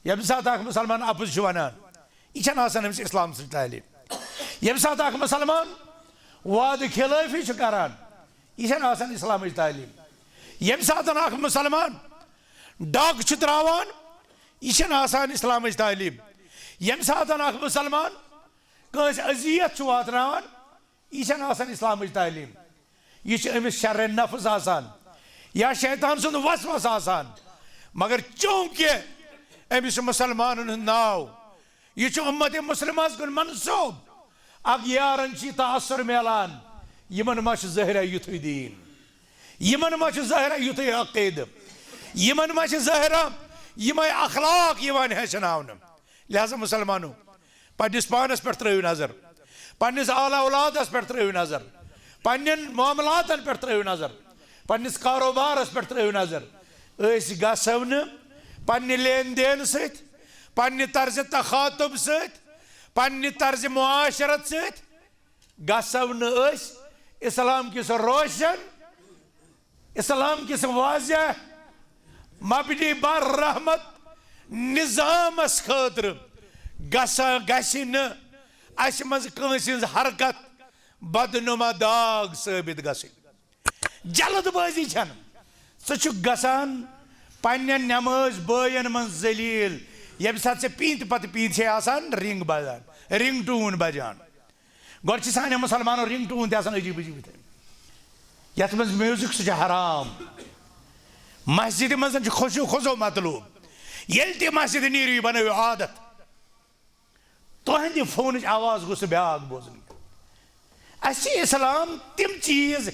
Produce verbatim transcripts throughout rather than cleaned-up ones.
ییٚمہِ ساتہٕ اکھ مُسلمان اَپُز چھُ وَنان، یہِ چھَنہٕ آسان أمِس اِسلام سٕنٛز تعلیٖم۔ ییٚمہِ ساتہٕ اکھ مُسلمان وعدٕ خِلٲفی چھُ کران، یہِ چھَنہٕ آسان اِسلامٕچ تعلیٖم۔ ییٚمہِ ساتہٕ اکھ مُسلمان ڈاکہٕ چھُ ترٛاوان، یہِ چھَنہٕ آسان اِسلامٕچ تعلیٖم۔ ییٚمہِ ساتہٕ اکھ مُسلمان کٲنٛسہِ اذیت چھُ واتناوان، یہِ چھَنہٕ آسان اِسلامٕچ تعلیٖم۔ یہِ چھِ أمِس شرِ نفس آسان یا شیطان سُنٛد وسوسہٕ آسان۔ مگر چوٗنٛکہِ أمِس چھُ مُسلمانَن ہُنٛد ناو، یہِ چھُ اُمتِ مُسلِمَس کُن منسوٗب، اَکھ یارَن چھِ یہِ تاثر میلان، یِمَن ما چھُ ظٲہرہ یُتھُے دیٖن، یِمَن ما چھُ ظٲہرہ یُتھُے عقیدٕ، یِمَن ما چھِ ظٲہرہ یِمَے اخلاق یِوان ہیٚچھناونہٕ۔ لہذا مُسلمانو، پننِس پانس پٮ۪ٹھ ترٲیِو نظر، پننِس اعلیٰ اولادس پٮ۪ٹھ ترٲیِو نظر، پننٮ۪ن معاملاتن پٮ۪ٹھ ترٲیِو نظر، پننِس کاروبارس پٮ۪ٹھ ترٲیِو نظر۔ أسۍ گژھو نہٕ پننہِ لین دین سۭتۍ، پننہِ طرزِ تخاطب سۭتۍ، پننہِ طرزِ معاشرت سۭتۍ گژھو نہٕ أسۍ اسلام کِس روشن، اسلام کِس واضح، مبنی بر رحمت نظامس خٲطرٕ گژھان، گژھِ نہٕ اسہِ منٛز کٲنٛسہِ ہٕنٛز حرکت بدنما داغ ثٲبت گژھٕنۍ۔ جلد بٲزی چھنہٕ۔ ژٕ چھُکھ گژھان پننٮ۪ن نمٲز بٲین منٛز ذلیل، ییٚمہِ ساتہٕ ژےٚ پیٖنتہِ پتہٕ پیٖنتہِ چھے آسان رنگ بجان، رنگ ٹون بجان۔ گۄڈٕ چھِ سانٮ۪ن مُسلمانن رنگ ٹون تہِ آسان عجیٖب عجیٖب یِتھے، یتھ منٛز میوزک، سُہ چھُ حرام۔ مسجدِ منٛز چھُ خشوع خضوع مطلوب۔ ییٚلہِ تہِ مسجد نیٖرِو، یہِ بنٲوِو عادت۔ تُہنٛدِ فونٕچ آواز گوٚژھ نہٕ بیٛاکھ بوزُن۔ اَسہِ چھِ اسلام تِم چیٖز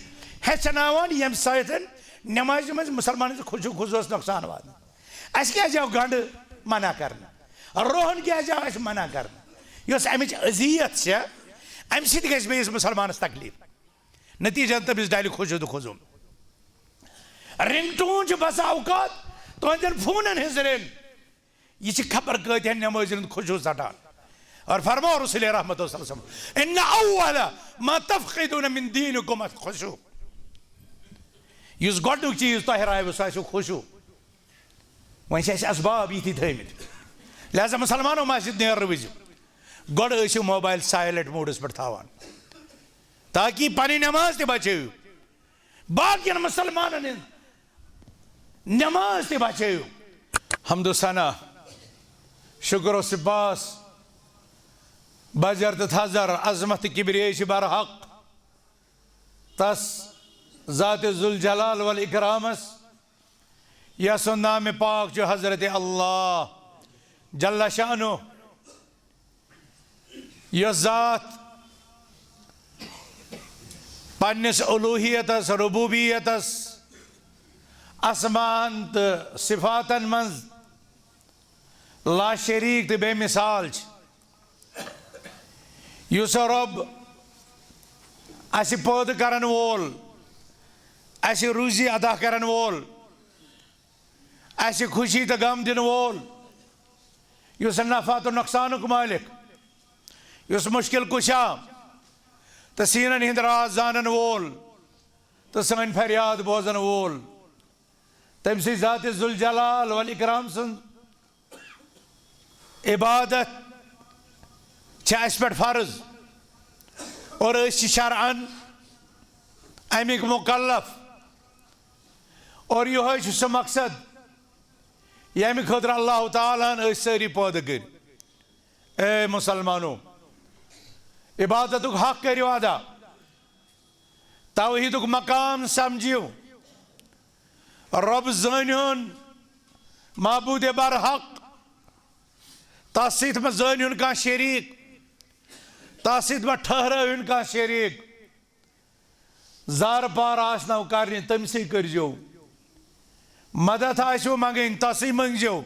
ہیٚچھناوان، ییٚمہِ سۭتۍ نمازِ منٛز مُسلمانن چھُ خشوع خضوعس نۄقصان واتان۔ اَسہِ کیٛازِ آو گنڈٕ منع کرنہٕ؟ روہن کیٛازِ آو اَسہِ منع کرنہٕ؟ یۄس اَمِچ اذیت چھےٚ، اَمہِ سۭتۍ گژھِ بیٚیِس مُسلمانس تکلیف۔ نتیجہ تٔمِس ڈلہِ خشوع تہٕ خضوع۔ رنگ ٹون چھُ بسا اوقات تُہنٛدٮ۪ن فونن ہٕنٛز رنگ۔ یہِ چھِ خبر کۭتیاہ نمٲزۍ ہُنٛد خشوع ژٹان۔ اور فرماو رسول رحمت صلی اللہ علیہ وسلم، "ان اول ما تفقدون من دینکم الخشوع"۔ یُس گۄڈنیُک چیٖز تۄہہِ راوِ، سُہ آسِو خشوع۔ وۄنۍ چھِ اَسہِ اسباب یِتھی تھٲومٕتۍ۔ لہذا مُسلمانو، مسجد نیرنہٕ وِزِ گۄڈٕ ٲسِو موبایل سایلنٹ موڈس پٮ۪ٹھ تھاوان، تاکہِ پنٕنۍ نماز تہِ بچٲیِو، باقین مُسلمانن ہٕنٛز نماز تہِ بچٲیِو۔ حمد و ثنا، شکر و سپاس، بجر تہٕ تھزر، عظمت تہٕ کبریٲیی چھِ برحق تس ذات ذوالجلال والاکرامس، یس سُنٛد نام پاک چھُ حضرت اللہ جل شانہ۔ یۄس ذات پننِس الوہیتس، ربوبیتس، اسمان تہٕ صفاتن منٛز لا شریک تہٕ بے مثال چھِ، یُس رۄب اسہِ پٲدٕ کرن وول، اسہِ روزی عطا کرن وول، اسہِ خوشی تہٕ غم دِنہٕ وول، یُس نفع تہٕ نۄقصانُک مٲلِک، یُس مُشکِل کُشا تہٕ سیٖنن ہٕنٛدۍ راز زانن وول تہٕ سٲنۍ فریاد بوزن وول، تٔمۍ سٕے ذات ذوالجلال والاکرام سٕنٛز عبادت چھِ اَسہِ پٮ۪ٹھ فرض، اور أسۍ چھِ شرعن اَمِکۍ مُکلف، اور یِہوٚے چھُ سُہ مقصد، ییٚمہِ خٲطرٕ اللہ تعالیٰ ہن أسۍ سٲری پٲدٕ کٔرۍ۔ اے مُسلمانو، عبادتُک حق کٔرِو ادا، توحیدُک مقام سمجھِو، رۄب زٲنِہُن، معبوٗدِ برحق، تس سۭتۍ مہ زٲنِہُن کانٛہہ شریٖک، تس سۭتۍ مہ ٹھہرٲوِن کانٛہہ شریٖک۔ زارٕ پار آسنو کرنہِ، تٔمۍ سٕے کٔرۍزیو۔ مدد آسِو منٛگٕنۍ، تسٕے مٔنٛگزیو۔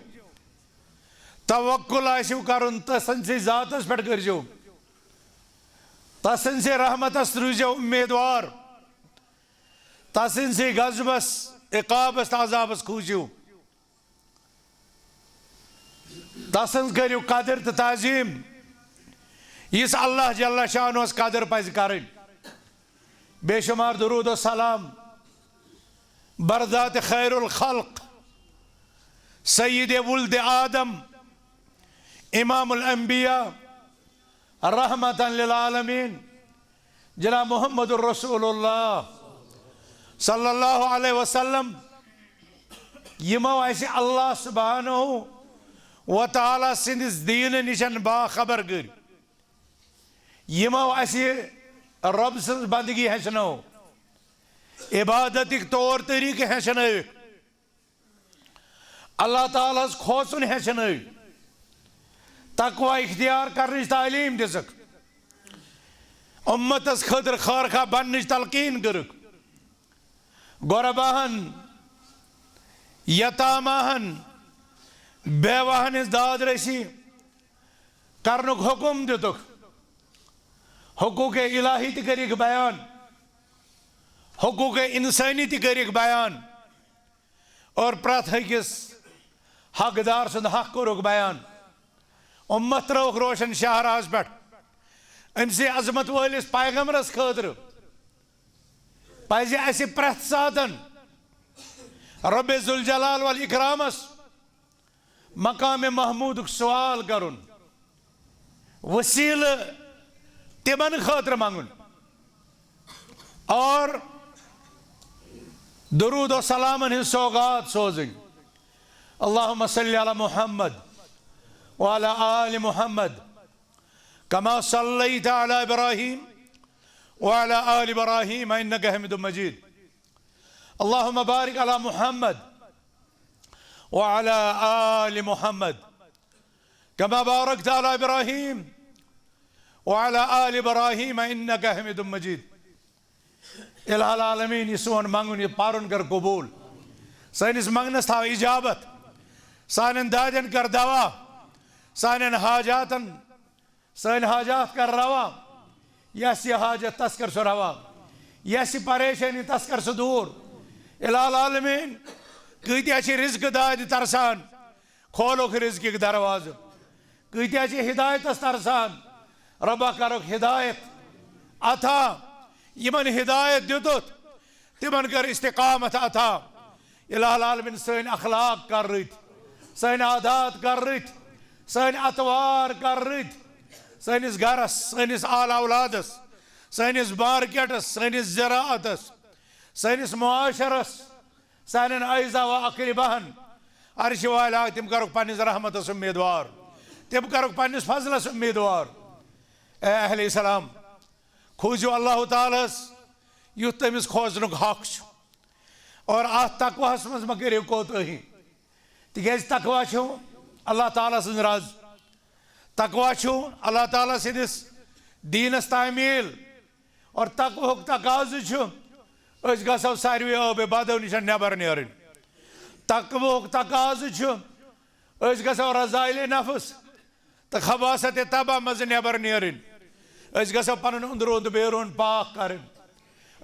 توکل آسِو کرُن، تسٕنٛدسٕے ذاتس پٮ۪ٹھ کٔرۍزیو۔ تسٕنٛدسٕے رحمتس روٗزیو اُمیدوار۔ تسٕنٛدسٕے غضبس، عقابس تہٕ عذابس کھوٗژِو۔ تسٕنٛز کٔرِو قدر تہٕ تعظیٖم، یُس اللہ جل شانہس قدر پزِ کرٕنۍ۔ بے شمار درود و سلام بر ذات خیر الخلق، سید ولد آدم، امام الانبیاء، رحمتاً للعالمین، جناب محمد رسول اللہ صلی اللہ علیہ وسلم، یمو اسہِ اللہ سبحانہ و تعالیٰ سٕنٛدِس دیٖنہٕ نِش باخبر کٔرۍ، یمو اسہِ رۄب سٕنٛز بندگی ہیٚچھنٲو، عبادتٕکۍ طور طریقہٕ ہیٚچھنٲوِکھ، اللہ تعالیٰ ہس کھوژُن ہیٚچھنٲوۍ، تقوی اختیار کرنٕچ تعلیٖم دِژٕکھ، اُمتس خٲطرٕ خٲرخواہ بننٕچ تلقیٖن کٔرٕکھ، غرباہن، یتاماہن، بیواہن ہٕنٛز داد رسی کرنُک حکم دِتُکھ، حقوق الہی تہِ کٔرِکھ بیان، حقوق انسٲنی تہِ کٔرِکھ بیان، اور پرٛٮ۪تھ أکِس حقدار سُنٛد حق کوٚرُکھ بیان۔ اُمت ترٲوکھ روشن شاہراہس پٮ۪ٹھ۔ أمۍ سٕے عظمت وٲلِس پیغمبرس خٲطرٕ پزِ اسہِ پرٛٮ۪تھ ساتن رۄب ذوالجلال والاکرامس مقام محمودُک سوال کرُن، وسیلہٕ تِمن خٲطرٕ منگُن، اور درود و سلامن ہٕنٛز سوغات سوزٕنۍ۔ اللهم صل على محمد وعلى آل محمد كما صليت على إبراهيم وعلى آل إبراهيم إنك حميد مجيد. اللهم بارك على محمد وعلى آل محمد كما باركت على إبراهيم وعلى آل إبراهيم إنك حميد مجيد. الہ العالمین، یہِ سون منگُن، یہِ پرُن کر قبول۔ سٲنِس منگنس تھاو اجابت۔ سانٮ۪ن دادٮ۪ن کر دوا۔ سانٮ۪ن حاجاتن، سٲنۍ حاجات کر روا۔ یس یہِ حاجت، تس کر سُہ روا۔ یس یہِ پریشٲنی، تس کر سُہ دوٗر۔ الہ العالمین، کۭتیاہ چھِ رزقہٕ دادِ ترسان، کھولُکھ رزقٕکۍ دروازٕ۔ کۭتیاہ چھِ ہدایتس ترسان، رۄبا کرُکھ ہدایت عطا۔ یِمن ہدایت دِتُتھ، تِمن کر استقامت عطا۔ الہ العالمین، سٲنۍ اخلاق کر رٕتۍ، سٲنۍ عادات کر رٕتۍ، سٲنۍ اطوار کر رٕتۍ۔ سٲنِس گرس، سٲنِس آل اولادس، سٲنِس مارکیٹس، سٲنِس زراعتس، سٲنِس معاشرس، سانٮ۪ن اعزا و اقرباہن، عرشہِ والہِ آ، تِم کرُکھ پننِس رحمتس امیدوار، تِم کرُکھ پننِس فضلس امیدوار۔ اے اہل اسلام، کھوٗژِو اللہ تعالیٰ ہس، یُتھ تٔمِس کھوژنُک حق چھُ، اور اتھ تقواہس منٛز مہ کٔرِو کوتٲہی، تِکیازِ تقوا چھُ اللہ تعالیٰ سٕنٛز رض۔ تقوا چھُ اللہ تعالیٰ سٕنٛدِس دیٖنس تعمیٖل۔ اور تقوہُک تقاضہٕ چھُ، أسۍ گژھو ساروٕے عٲبِ بدو نِش نٮ۪بر نیرٕنۍ۔ تقوہُک تقاضہٕ چھُ، أسۍ گژھو رذائل نفس تہٕ خباثت طبع منٛز نٮ۪بر نیرٕنۍ۔ أسۍ گژھو پنُن أنٛدروٗن تہٕ بیروٗن پاک کرٕنۍ۔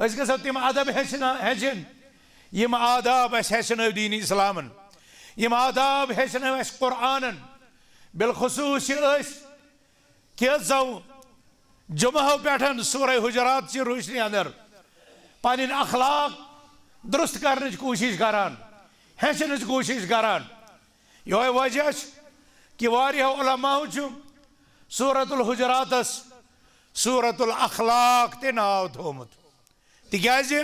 أسۍ گژھو تِم ادب ہیٚچھنا-، ہیٚچھِنۍ، یِم آداب اَسہِ ہیٚچھنٲوۍ دیٖنِ اسلامن، یِم آداب ہیٚچھنٲوۍ اَسہِ قرآنن۔ بالخصوص چھِ أسۍ کینٛژو جمعہو پٮ۪ٹھ سورہ حجرات چہِ روشنی اندر پنٕنۍ اخلاق درست کرنٕچ کوٗشش کران، ہیٚچھنٕچ کوٗشش کران۔ یِہوٚے وجہ چھُ کہِ واریاہو علماہو چھُ سورۃ الحجراتس سورۃ الاخلاق تہِ ناو تھوٚومُت، تِکیازِ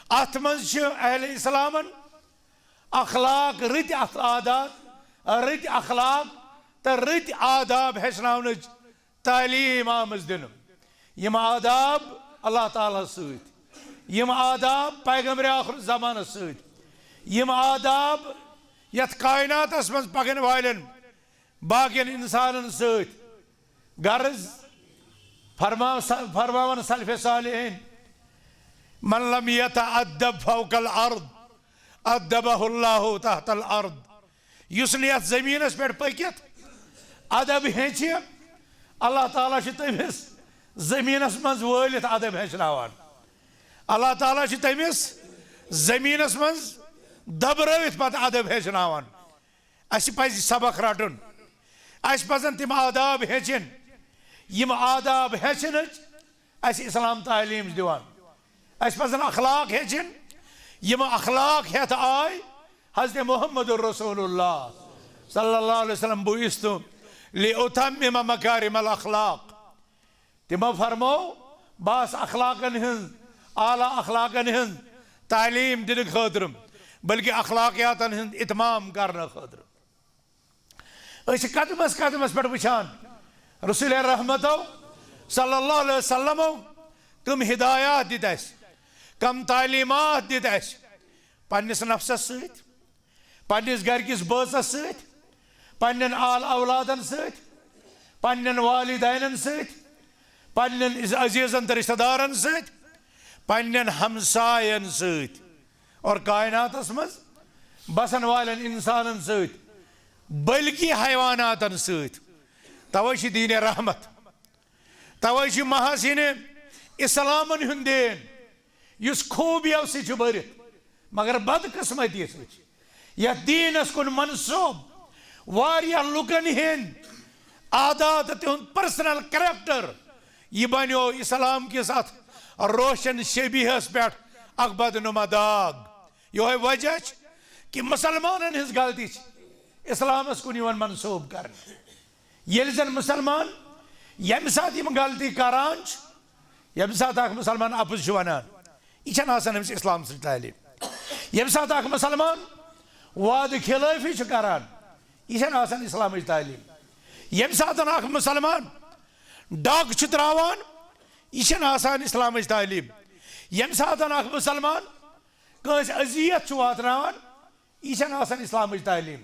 اتھ منٛز چھِ اہل اسلامن اخلاق، رٕتۍ اخ-، عادات، رٕتۍ اخلاق تہٕ رٕتۍ آداب ہیٚچھناونٕچ تعلیٖم آمٕژ دِنہٕ۔ یِم آداب اللہ تعالیٰ ہس سۭتۍ، یِم آداب پیغمبر آخر زمانس سۭتۍ، یِم آداب یتھ کائناتس منٛز پکن والٮ۪ن باقین انسانن سۭتۍ۔ غرض، فرما-، فرماوان سلف صالحین، من لم يتأدب فوق الارض ادبہ اللہ تحت الارض۔ یُس نہٕ یتھ زمینس پٮ۪ٹھ پٔکِتھ ادب ہیٚچھِ، اللہ تعالیٰ چھُ تٔمِس زمینس منٛز وٲلِتھ ادب ہیٚچھناوان۔ اللہ تعالیٰ چھُ تٔمِس زمینس منٛز دبرٲوِتھ پتہٕ ادب ہیٚچھناوان۔ اسہِ پزِ سبق رٹُن۔ اسہِ پزن تِم آداب ہیٚچھِنۍ، یِم آداب ہیٚچھنٕچ اسہِ اسلام تعلیٖم چھُ دِوان۔ اسہِ پزن اخلاق ہیٚچھِنۍ، یِم اخلاق ہیٚتھ آے حضرت محمد رسول اللہ صلی اللہ علیہ وسلم، بعثت لِأُتَمِّمَ مَكَارِمَ الْأَخْلَاقِ۔ تِمو فرمو، بس اخلاقن ہٕنٛز، اعلیٰ اخلاقن ہٕنٛز تعلیٖم دِنہٕ خٲطرٕ، بلکہِ اخلاقیاتن ہُنٛد اتمام کرنہٕ خٲطرٕ۔ أسۍ چھِ قدمس قدمس پٮ۪ٹھ وٕچھان رسول رحمتو صلی اللہ علیہ وسلمو کم ہدایات دِتۍ اَسہِ، کم تعلیٖمات دِتۍ اَسہِ پننِس نفسس سۭتۍ، پننِس گرِکِس بٲژس سۭتۍ، پننٮ۪ن آل اولادن سۭتۍ، پننٮ۪ن والدینن سۭتۍ، پننٮ۪ن عز-، عزیزن تہٕ رشتہ دارن سۭتۍ، پننٮ۪ن ہمساین سۭتۍ اور کائناتس منٛز بسن والٮ۪ن انسانن سۭتۍ، بلکہِ حیواناتن سۭتۍ۔ توے چھِ دین رحمت، توے چھِ محاسن اسلامن ہُنٛد دین، یُس خوٗبیو سۭتۍ چھُ بٔرِتھ، مگر بدقسمتی سۭتۍ چھِ یتھ دینس کُن منسوب واریاہ لُکن ہٕنٛدۍ عادات تہٕ تِہُنٛد personal character۔ یہِ بنیو اسلام کِس اتھ روشن شبیہس پٮ۪ٹھ اکھ بدنما داغ۔ یہوے وجہ چھُ کہ مسلمانن ہٕنٛز غلطی چھِ اسلامس کُن یِوان منسوب کرنہٕ۔ ییٚلہِ زن مسلمان ییٚمہِ ساتہٕ یِم غلطی کران چھِ، ییٚمہِ ساتہٕ اکھ مسلمان اپُز چھُ ونان، یہِ چھنہٕ آسان أمِس اسلام سٕنٛز تعلیٖم۔ ییٚمہِ ساتہٕ اکھ مسلمان وعدٕ خلٲفی چھُ کران، یہِ چھنہٕ آسان اسلامٕچ تعلیٖم۔ ییٚمہِ ساتہٕ اکھ مسلمان ڈاکہٕ چھُ تراوان، یہِ چھنہٕ آسان اسلامٕچ تعلیٖم۔ ییٚمہِ ساتہٕ اکھ مسلمان کٲنٛسہِ اذیت چھُ واتناوان، یہِ چھنہٕ آسان اسلامٕچ تعلیٖم۔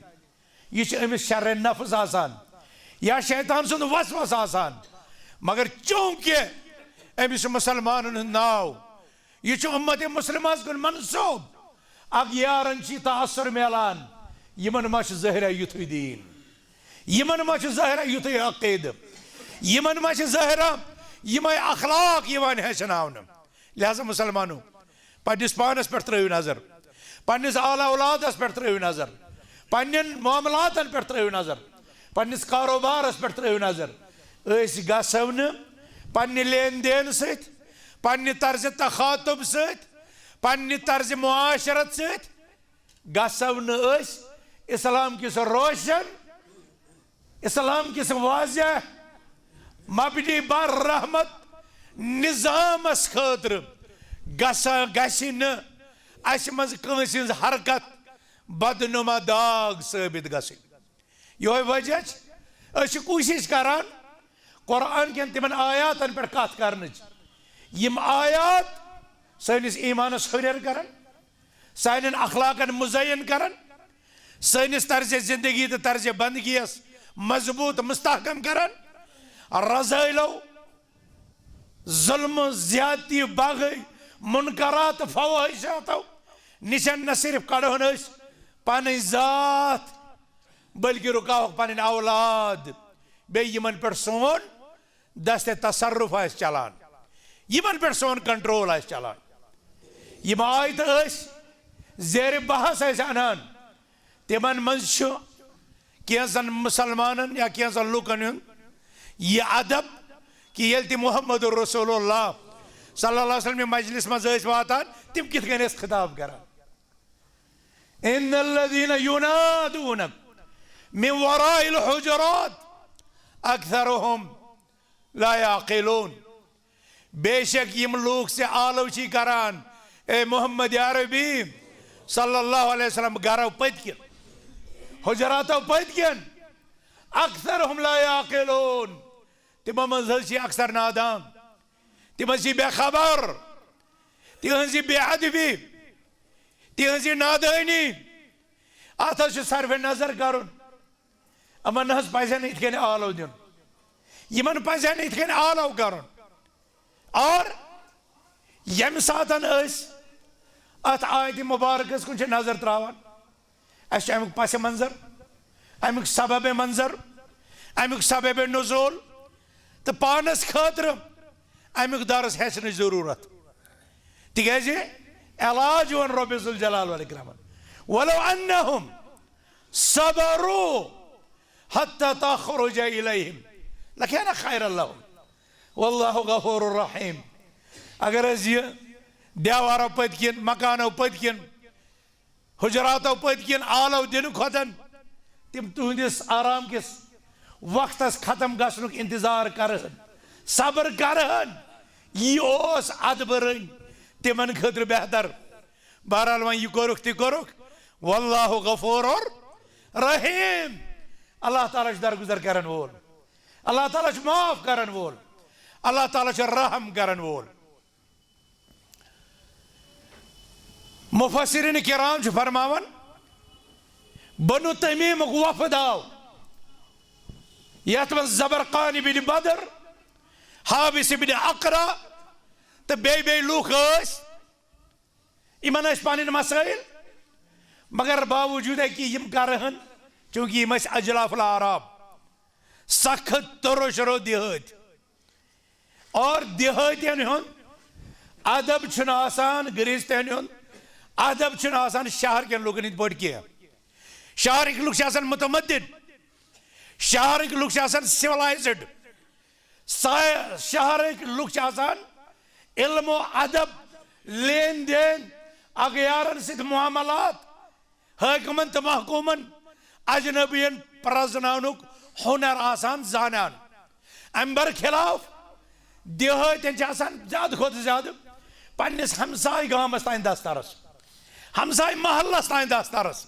یہِ چھِ أمِس شرِ نفس آسان یا شیطان سُنٛد وسوسہٕ آسان۔ مگر چونکہ أمِس چھُ مسلمانن ہُنٛد ناو، یہِ چھُ امت مسلمس کُن منسوب، اکھ یارن چھِ یہِ تاثر میلان، یِمن ما چھُ ظٲہرہ یُتھُے دین، یِمن ما چھُ ظٲہرہ یُتھُے عقیدٕ، یِمن ما چھِ ظٲہرہ یِمے اخلاق یِوان ہیٚچھناونہٕ۔ لہذا مسلمانو، پننِس پانس پٮ۪ٹھ ترٲیِو نظر، پننِس آل اولادس پٮ۪ٹھ ترٲیِو نظر، پننٮ۪ن معاملاتن پٮ۪ٹھ ترٲیِو نظر، پننِس کاروبارس پٮ۪ٹھ ترٲیِو نظر۔ أسۍ گژھو نہٕ پننہِ لین دین سۭتۍ، پننہِ طرزِ تخاطب سۭتۍ، پننہِ طرزِ معاشرت سۭتۍ گژھو نہٕ أسۍ اسلام کِس روشن، اسلام کِس واضح، مبنی بر رحمت نظامس خٲطرٕ گژھِ، گژھِ نہٕ اسہِ منٛز کٲنٛسہِ ہٕنٛز حرکت بدنما داغ ثٲبت گژھٕنۍ۔ یہوے وجہ چھُ، أسۍ چھِ کوٗشش کران قرآن کٮ۪ن تِمن آیاتن پٮ۪ٹھ کتھ کرنٕچ، یِم آیات سٲنِس ایمانس ہُرٮ۪ر کرن، سانٮ۪ن اخلاقن مزین کرن، سٲنِس طرزِ زندگی تہٕ طرزِ بندگی یس مضبوط مستحکم کرن۔ رذٲیلو، ظلم، زیادتی، باغی، منکرات، فواحشاتو نِشن نہ صرف کڑہون أسۍ پنٕنۍ ذات، بلکہ رُکاوہوکھ پنٕنۍ اولاد، بیٚیہِ یِمن پٮ۪ٹھ سون دست تصرف آسہِ چلان، یِمن پٮ۪ٹھ سون کنٹرول آسہِ چلان۔ یِم آیتہٕ أسۍ زیر بحث ٲسۍ انان، تِمن منٛز چھُ کینٛژن مسلمانن یا کینٛژن لوٗکن ہُنٛد یہِ ادب کہ ییٚلہِ تہِ محمد رسول اللہ صلی اللہ علیہ وسلم مجلس منٛز ٲسۍ واتان، تِم کِتھ کٔنۍ ٲسۍ خطاب کران۔ ان الذين ينادونك من وراء الحجرات اكثرهم لا يعقلون۔ بے شک یِم لوٗکھ ژےٚ آلو چھی کران، اے محمد عربی صلی اللہ علیہ وسلم، گرو پٔتۍ کِنۍ، حجراتو پٔتۍ کِنۍ، اکثرهم لا يعقلون، تِمو منٛز حظ چھِ اکثر نادان، تِم حظ چھِ بے خبر، تِہنٛز یہِ بے ادبی، تِہنٛز یہِ نادٲنی، اتھ حظ چھُ صرف نظر کرُن۔ یِمن نہ حظ پزِ نہٕ یِتھ کٔنۍ آلو دیُن، یِمن پزِ نہٕ یِتھ کٔنۍ آلو کرُن۔ اور ییٚمہِ ساتن أسۍ اتھ آیتِ مبارکس کُن چھِ نظر تراوان، اسہِ چھُ امیُک پس منظر، امیُک سبب منظر، امیُک سبب نزول تہٕ پانس خٲطرٕ امیُک درس ہیٚچھنٕچ ضروٗرت۔ تِکیازِ علاج ووٚن رۄب ذوالجلال والاکرامن، ولو انہم صبروا حتى تخرج الیہم لکان خیرا لہم واللہ غفور رحیم۔ اگر حظ یہِ دیوارو پٔتۍ کِنۍ، مکانو پٔتۍ کِنۍ، حجراتو پٔتۍ کِنۍ آلو دِنہٕ کھۄتن تِم تُہنٛدِس آرام کِس وقتس ختم گژھنُک انتظار کرہن، صبر کرہن، یہِ اوس ادبہٕ رٔنگۍ تِمن خٲطرٕ بہتر۔ بہرحال، وۄنۍ یہِ کوٚرُکھ، تہِ کوٚرُکھ۔ واللہ غفور رحیم۔ اللہ تعالیٰ چھُ درگُزر کرن وول، اللہ تعالیٰ چھُ معاف کرن وول، اللہ تعالیٰ چھُ رحم کرن وول۔ مفسرین کرام چھِ فرماوان، بنو تمیمُک وفد آو، یتھ منٛز زبرقان ابن بدر، حابس ابن اقرع تہٕ بیٚیہِ بیٚیہِ لوٗکھ ٲسۍ۔ یِمن ٲسۍ پنٕنۍ مسٲیل، مگر باوجود ہے کہ یِم کرہن، چونکہ یِم ٲسۍ اجلاف الاعراب، سخت تُرُش رو دیہٲتۍ۔ اور دیہٲتٮ۪ن ہُنٛد ادب چھُنہٕ آسان، گریٖستٮ۪ن ہُنٛد ادب چھُنہٕ آسان شہر کٮ۪ن لُکن ہٕنٛدۍ پٲٹھۍ کینٛہہ۔ شہرٕکۍ لُکھ چھِ آسان متمدن، شہرٕکۍ لُکھ چھِ آسان سولایزڈ۔ سا-، شہرٕکۍ لُکھ چھِ آسان علم و ادب، لین دین، اغیارن سۭتۍ معاملات، حٲکمن تہٕ محکوٗمن اجنبین پرزناونُک ہُنر آسان زانان۔ امہِ برخلاف دیہٲتٮ۪ن چھِ آسان زیادٕ کھۄتہٕ زیادٕ پننِس ہمسایہِ گامس تام دسترس، ہمسایہِ محلس تام دسترس۔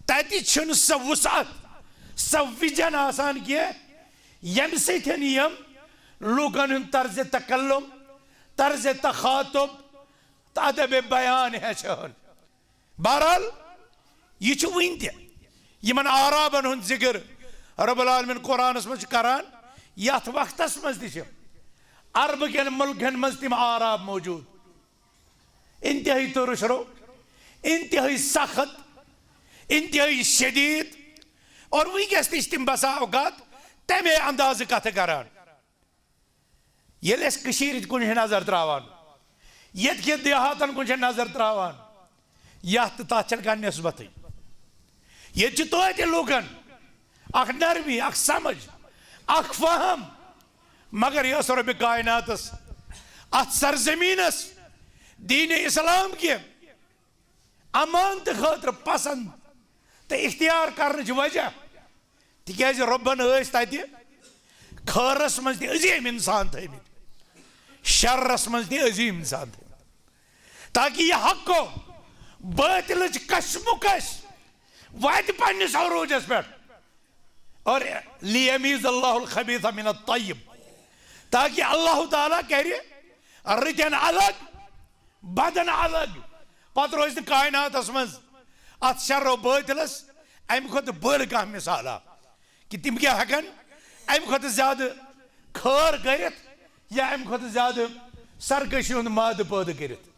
تتہِ چھُنہٕ سۄ وسعت، سۄ وِجن آسان کینٛہہ، ییٚمہِ سۭتۍ یِم لوٗکن ہُنٛد طرزِ تکلم، طرزِ تخاطب تہٕ ادب بیان ہیٚچھہن۔ بہرحال، یہِ چھُ وُنہِ تہِ یِمن اعرابن ہُنٛد ذکر رب العالمین قرآنس منٛز چھُ کران۔ یتھ وقتس منٛز تہِ چھِ عربہٕ کٮ۪ن مُلکن منٛز تِم اعراب موجود، انتہٲئی تُرُش رو، انتہٲئی سخت، انتہٲئی شدید، اور وٕنکیٚس تہِ چھِ تِم بسا اوقات تمے اندازٕ کتھٕ کران۔ ییٚلہِ أسۍ کٔشیٖرِ کُن چھِ نظر تراوان، ییٚتہِ کٮ۪ن دیہاتن کُن چھِ نظر تراوان، یتھ تہٕ تتھ چھنہٕ کانٛہہ نسبتٕے۔ ییٚتہِ چھِ توتہِ لوٗکن اکھ نرمی، اکھ سمجھ، اکھ فہم، مگر یۄس رۄبِ کائناتس، اتھ سرزمینس، دین اسلام کہِ امانتہٕ خٲطرٕ پسند تہٕ اختیار کرنٕچ وجہ، تِکیازِ رۄبن ٲسۍ تتہِ خٲرس منٛز تہِ عظیم انسان تھٲومٕتۍ، شرس منٛز تہِ عظیم انسان تھٲومٕتۍ، تاکہ یہِ حق و باطلٕچ کشمکش واتہِ پننِس عروجس پٮ۪ٹھ۔ اور لیمیز اللہ الخبیث من الطیب، تاکہ اللہ تعالیٰ کرِ رٕتٮ۪ن الگ، بدن الگ۔ پتہٕ روزِ نہٕ کائناتس منٛز اتھ شر و باطلس امہِ کھۄتہٕ بٔڑ کانٛہہ مثالا، کہ تِم کیٛاہ ہٮ۪کن امہِ کھۄتہٕ زیادٕ خٲر کٔرِتھ یا امہِ کھۄتہٕ زیادٕ سرکشی ہُنٛد مادٕ پٲدٕ کٔرِتھ۔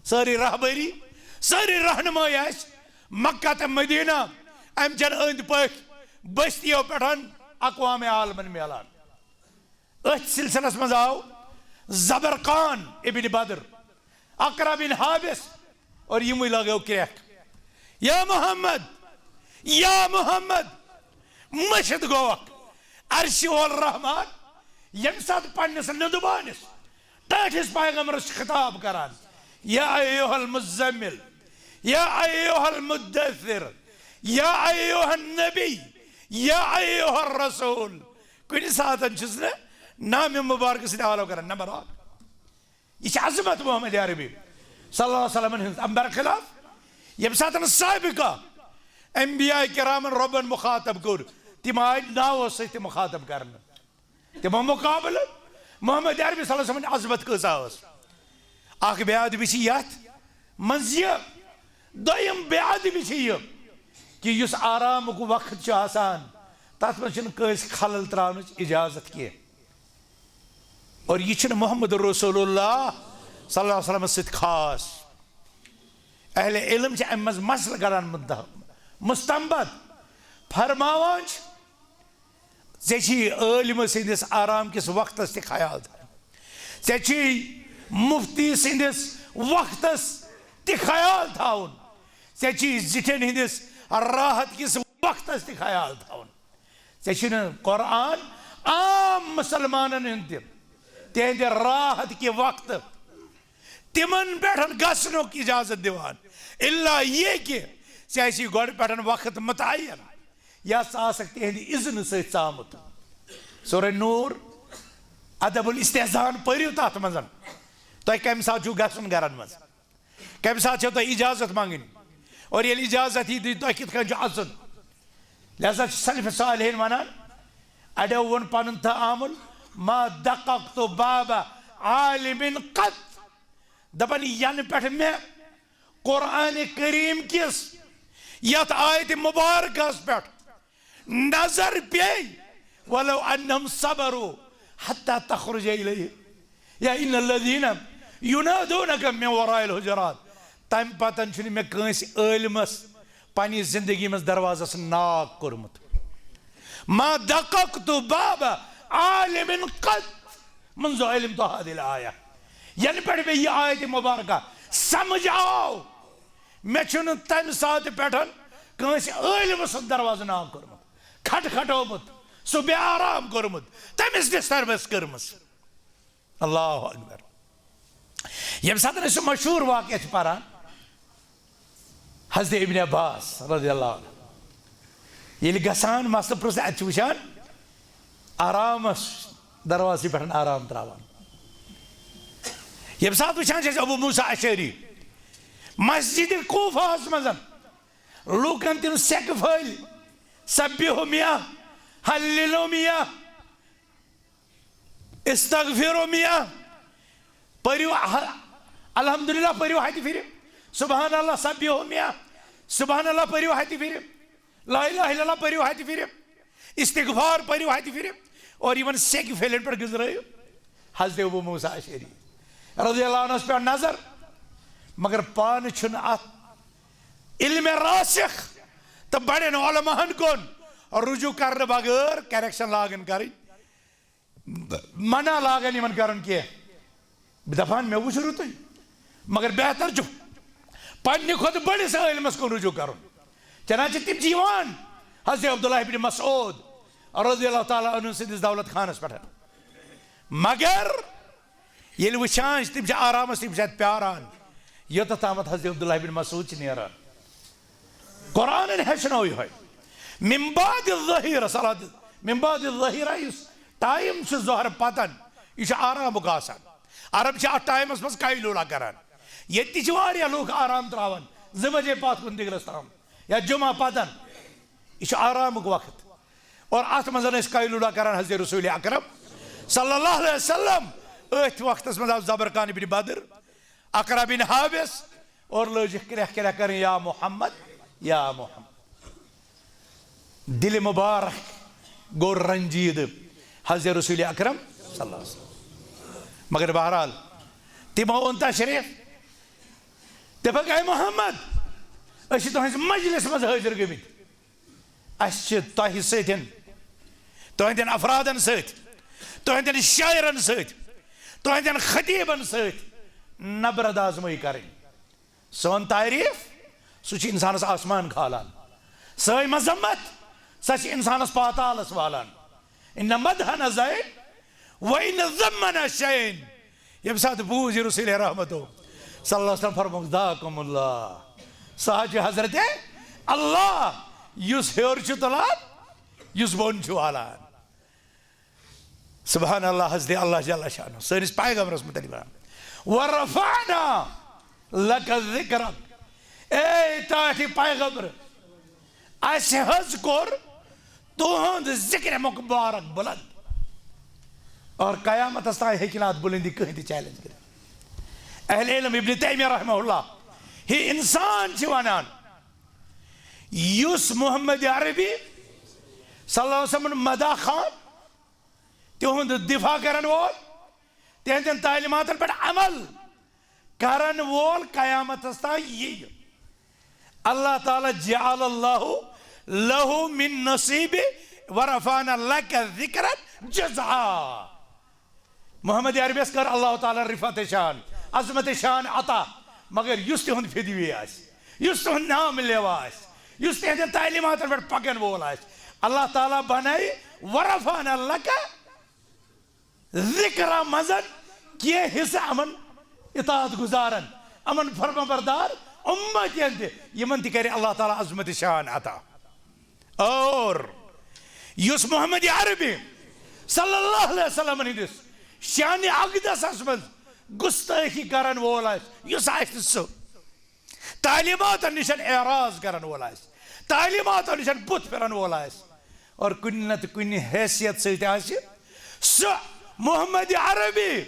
سٲرٕے رہبری، سٲرٕے رہنمٲیی آسہِ مکہ تہٕ مدینہ، امہِ چٮ۪ن أنٛدۍ پٔکھۍ بستیو پٮ۪ٹھ اقوام عالمن میلان۔ أتھۍ سلسلس منٛز آو زبرقان ابن بدر، اقرع بن حابس، اور یِموٕے لگٲو کرٛٮ۪کھ، یا محمد، یا محمد، مٔشِتھ گوکھ۔ عرشِ الرحمان ییٚمہِ ساتہٕ پننِس نُدبٲنِس ٹٲٹھِس پیغمبرس چھُ خطاب کران، یا ایھا المزمل، یا ایھا المدثر، یا ایھا النبی، یا ایھا الرسول، کُنہِ ساتہٕ چھُس نہٕ نامہِ مبارکہٕ سۭتۍ آلو کران۔ نمبر اکھ، یہِ چھِ عظمت محمد عربی صلی اللہ علیہ وسلم ہٕنٛز۔ امہِ برخلاف ییٚمہِ ساتہٕ سابقہ انبیاء کرامن رۄبن مخاطب کوٚر، تِم آیہِ ناوو سۭتۍ تہِ مخاطب کرنہٕ۔ تِمو مقابلہٕ محمد عربی صلی اللہ علیہ وسلمن عظمت کۭژاہ ٲس۔ اکھ بے ادبی چھِ یتھ منٛز یہِ، دوٚیِم بے ادبی چھِ یہِ کہ یُس آرامُک وقت چھُ آسان، تتھ منٛز چھُنہٕ کٲنٛسہِ خلل تراونٕچ اجازت کینٛہہ۔ اور یہِ چھُنہٕ محمد رسول اللہ صلی اللہ علیہ وسلمس سۭتۍ خاص۔ اہل علم چھِ امہِ منٛز مسلہٕ کران مُنتخب، مستنبط، فرماوان چھِ، ژےٚ چھُے عٲلمہٕ سٕنٛدِس آرام کِس وقتس تہِ خیال تھاوُن، ژےٚ چھُے مفتی سٕنٛدِس وقتس تہِ خیال تھاوُن، ژےٚ چھُے زِٹھٮ۪ن ہٕنٛدِس راحت کِس وقتس تہِ خیال تھاوُن۔ ژےٚ چھُنہٕ قرآن عام مسلمانن ہُنٛد تہِ، تِہنٛدِ راحت کہِ وقتہٕ تِمن پٮ۪ٹھ گژھنُک اجازت دِوان، الا یہِ کہِ ژےٚ آسی گۄڈٕ پٮ۪ٹھ وقت متعین، یا ژٕ آسکھ تِہنٛدِ اذنہٕ سۭتۍ ژامُت۔ سورہ نور، ادب الاستحضان پٔرِو تتھ منٛز۔ تۄہہِ کمہِ ساتہٕ چھُو گژھُن گرن منٛز؟ کمہِ ساتہٕ چھو تۄہہِ اجازت منٛگٕنۍ؟ اور ییٚلہِ اجازت یی، تۄہہِ کِتھ کٔنۍ چھُ اژُن؟ لہذا چھُ سلف صالحین ونان، اڑیو ووٚن پنُن تعامل، ما دققت باب عالم قط۔ دپان، ینہٕ پٮ۪ٹھ مےٚ قرآن کریم کِس یتھ آیت مبارکس پٮ۪ٹھ نظر پیٚیہِ، ولو انہم صبروا حتی تخرج الیہم، یا ان الذین ینادونک من وراء الحجرات، تمہِ پتن چھُنہٕ مےٚ کٲنٛسہِ عٲلمس پننہِ زندگی منٛز دروازس ناک کوٚرمُت۔ ما دققت باب عالم قط منذ علمت هذه الآية۔ ینہٕ پٮ۪ٹھ مےٚ یہِ آیت مبارکہ سمجھ آو، مےٚ چھُنہٕ تمہِ ساتہٕ پٮ۪ٹھ کٲنٛسہِ عٲلمہٕ سُنٛد دروازٕ ناو کوٚرمُت، کھٹکھٹومُت، سُہ بے آرام کوٚرمُت، تٔمِس ڈسٹربنس کٔرمٕژ۔ اللہ اکبر۔ ییٚمہِ ساتہٕ أسۍ سُہ مشہوٗر واقعہ چھِ پران، حضرت ابن عباس رضی اللہ عنہ ییٚلہِ گژھان، مسلہٕ پرٛژھ، اَتہِ چھِ وٕچھان آرامس، دروازٕ پٮ۪ٹھ آرام تراوان۔ ییٚمہِ ساتہٕ وٕچھان چھِ أسۍ ابو موسیٰ اشعری مسجد کوفہس منٛز، لوٗکن تِم سیٚکہِ پھٔلۍ، سبحوا مئة، ہللوا مئة، استغفروا مئة، پٔرِو ہ-، الحمدللہ پٔرِو ہتہِ پھِرِ، سبحان اللہ سبحوا مئة، سبحان اللہ پٔرِو ہتہِ پھِرِ، لا الہ الا اللہ پٔرِو ہتہِ پھِرِ، استغفار پٔرِو ہتہِ پھِرِ، اور یِمن سیٚکہِ پھٔلٮ۪ن پٮ۪ٹھ گٔنزرٲیِو حضرت ابو موسیٰ اشعری رضی اللہ عنہس پٮ۪ٹھ نظر۔ مگر پانہٕ چھُنہٕ اتھ علم راسخ تہٕ بڑٮ۪ن علماہن کُن رجوع کرنہٕ بغٲر کریکشن لاگن کرٕنۍ، منع لاگن یِمن کرُن کینٛہہ۔ بہٕ دپان، مےٚ وُچھ رُتُے، مگر بہتر چھُ پننہِ کھۄتہٕ بٔڑِس عٲلمس کُن رجوع کرُن۔ چنانچہ تِم چھِ یِوان حضرت عبداللہ ابن مسعود رضی اللہ تعالیٰ عنہ سٕنٛدِس دولت خانس پٮ۪ٹھ۔ مگر ییٚلہِ وٕچھان چھِ، تِم چھِ آرامس، تِم چھِ اَتہِ پیاران، یوٚتتھ تامَتھ حضرت عبداللہ بن مسعود چھِ نیران۔ قرآنن ہیٚچھنٲو یِہوٚے۔ من بعد الظہیرہ، صلاۃ، من بعد الظہیرہ، یُس ٹایم چھُ ظہر پتن، یہِ چھُ آرامُک آسان۔ عرب چھِ اَتھ ٹایمَس منٛز قیلولہ کران۔ ییٚتہِ تہِ چھِ واریاہ لوٗکھ آرام تراوان، زٕ بجے پتھ کُن دِگرس تام یا جمعہ پتن۔ یہِ چھُ آرامُک وقت۔ اور اتھ منٛز ٲسۍ قیلولہ کران حضرت رسول اکرم صلی اللہ علیہ وسلم۔ أتھۍ وقتس منٛز آو زبرقان ابن بدر، اقرع بن حابس، اور لٲجِکھ کرٛٮ۪کھ کرٛٮ۪کھ کرٕنۍ، یا محمد، یا محمد۔ دِلہِ مبارک گوٚو رنجیدٕ حضرت رسول اکرم صلی اللہ علیہ وسلم۔ مگر بہرحال، تِمو اوٚن تشریف، دوٚپکھ، اے محمد، أسۍ چھِ تُہنٛزِ مجلس منٛز حٲضِر گٔمٕتۍ۔ اسہِ چھِ تۄہہِ سۭتۍ، تُہنٛدٮ۪ن افرادن سۭتۍ، تُہنٛدٮ۪ن شٲعرن سۭتۍ، تُہنٛدٮ۪ن خطیبن سۭتۍ نبرد آزمٲیی کرٕنۍ۔ سٲنۍ تعریف، سُہ چھُ انسانس آسمان کھالان۔ سٲنۍ مذمت، سۄ چھِ انسانس پاتالس والان۔ ان مدحنا زین وان ذمنا شین۔ ییٚمہِ ساتہٕ بوٗز یہِ رسول رحمتو صلی اللہ علیہ وسلم فرمووُکھ، ذاکم اللہ، سُہ حظ چھُ حضرت اللہ، یُس ہیوٚر چھُ تُلان، یُس بۄن چھُ والان۔ سبحان اللہ، حضرت اللہ جل شانہ سٲنِس پیغمبرس متعلق ونان، ورفعنا لک ذکرک، اے ٹاٹھہِ پیغمبر، اسہِ حظ کوٚر تُہُنٛد ذکر مبارک بلند۔ اور قیامتس تام ہیٚکہِ نہٕ اتھ بلندی کٕہٕنۍ تہِ چیلنج کٔرِتھ۔ اہل علم ابن تیمیہ رحمہ اللہ، ہے انسان چھِ ونان، یُس محمد عربی صلی اللہ علیہ وسلم مداح خان، تِہُنٛد دفاع کرن وول، تِہنٛدٮ۪ن تعلیماتن پٮ۪ٹھ عمل کرن وول قیامتس تام یِیہِ، اللہ تعالیٰ جعل اللہ لہ من نصیب ورفعنا لک ذکرک جزعا۔ محمد عربیس کٔر اللہ تعالیٰ رفعت شان، عظمت شان عطا، مگر یُس تِہُنٛد فدوی آسہِ، یُس تِہُنٛد نام لیوا آسہِ، یُس تِہنٛدٮ۪ن تعلیماتن پٮ۪ٹھ پکن وول آسہِ، اللہ تعالیٰ بنایہِ ورفعنا لک ذکرا منٛز کینٛہہ حصہٕ یِمن اطاعت گزارن، یِمن فرمانبردار امتین تہِ، یِمن تہِ کرِ اللہ تعالیٰ عظمت شان عطا۔ اور یُس محمد عربی صلی اللہ علیہ وسلم ہٕنٛدِس شانِ اقدسس منٛز گُستٲخی کرن وول آسہِ، یُس آسہِ سُہ تعلیماتن نِش اعراض کرن وول آسہِ، تعلیماتن نِش بُتھ پھِرن وول آسہِ، اور کُنہِ نتہٕ کُنہِ حیثیت سۭتۍ آسہِ سُہ محمد عربی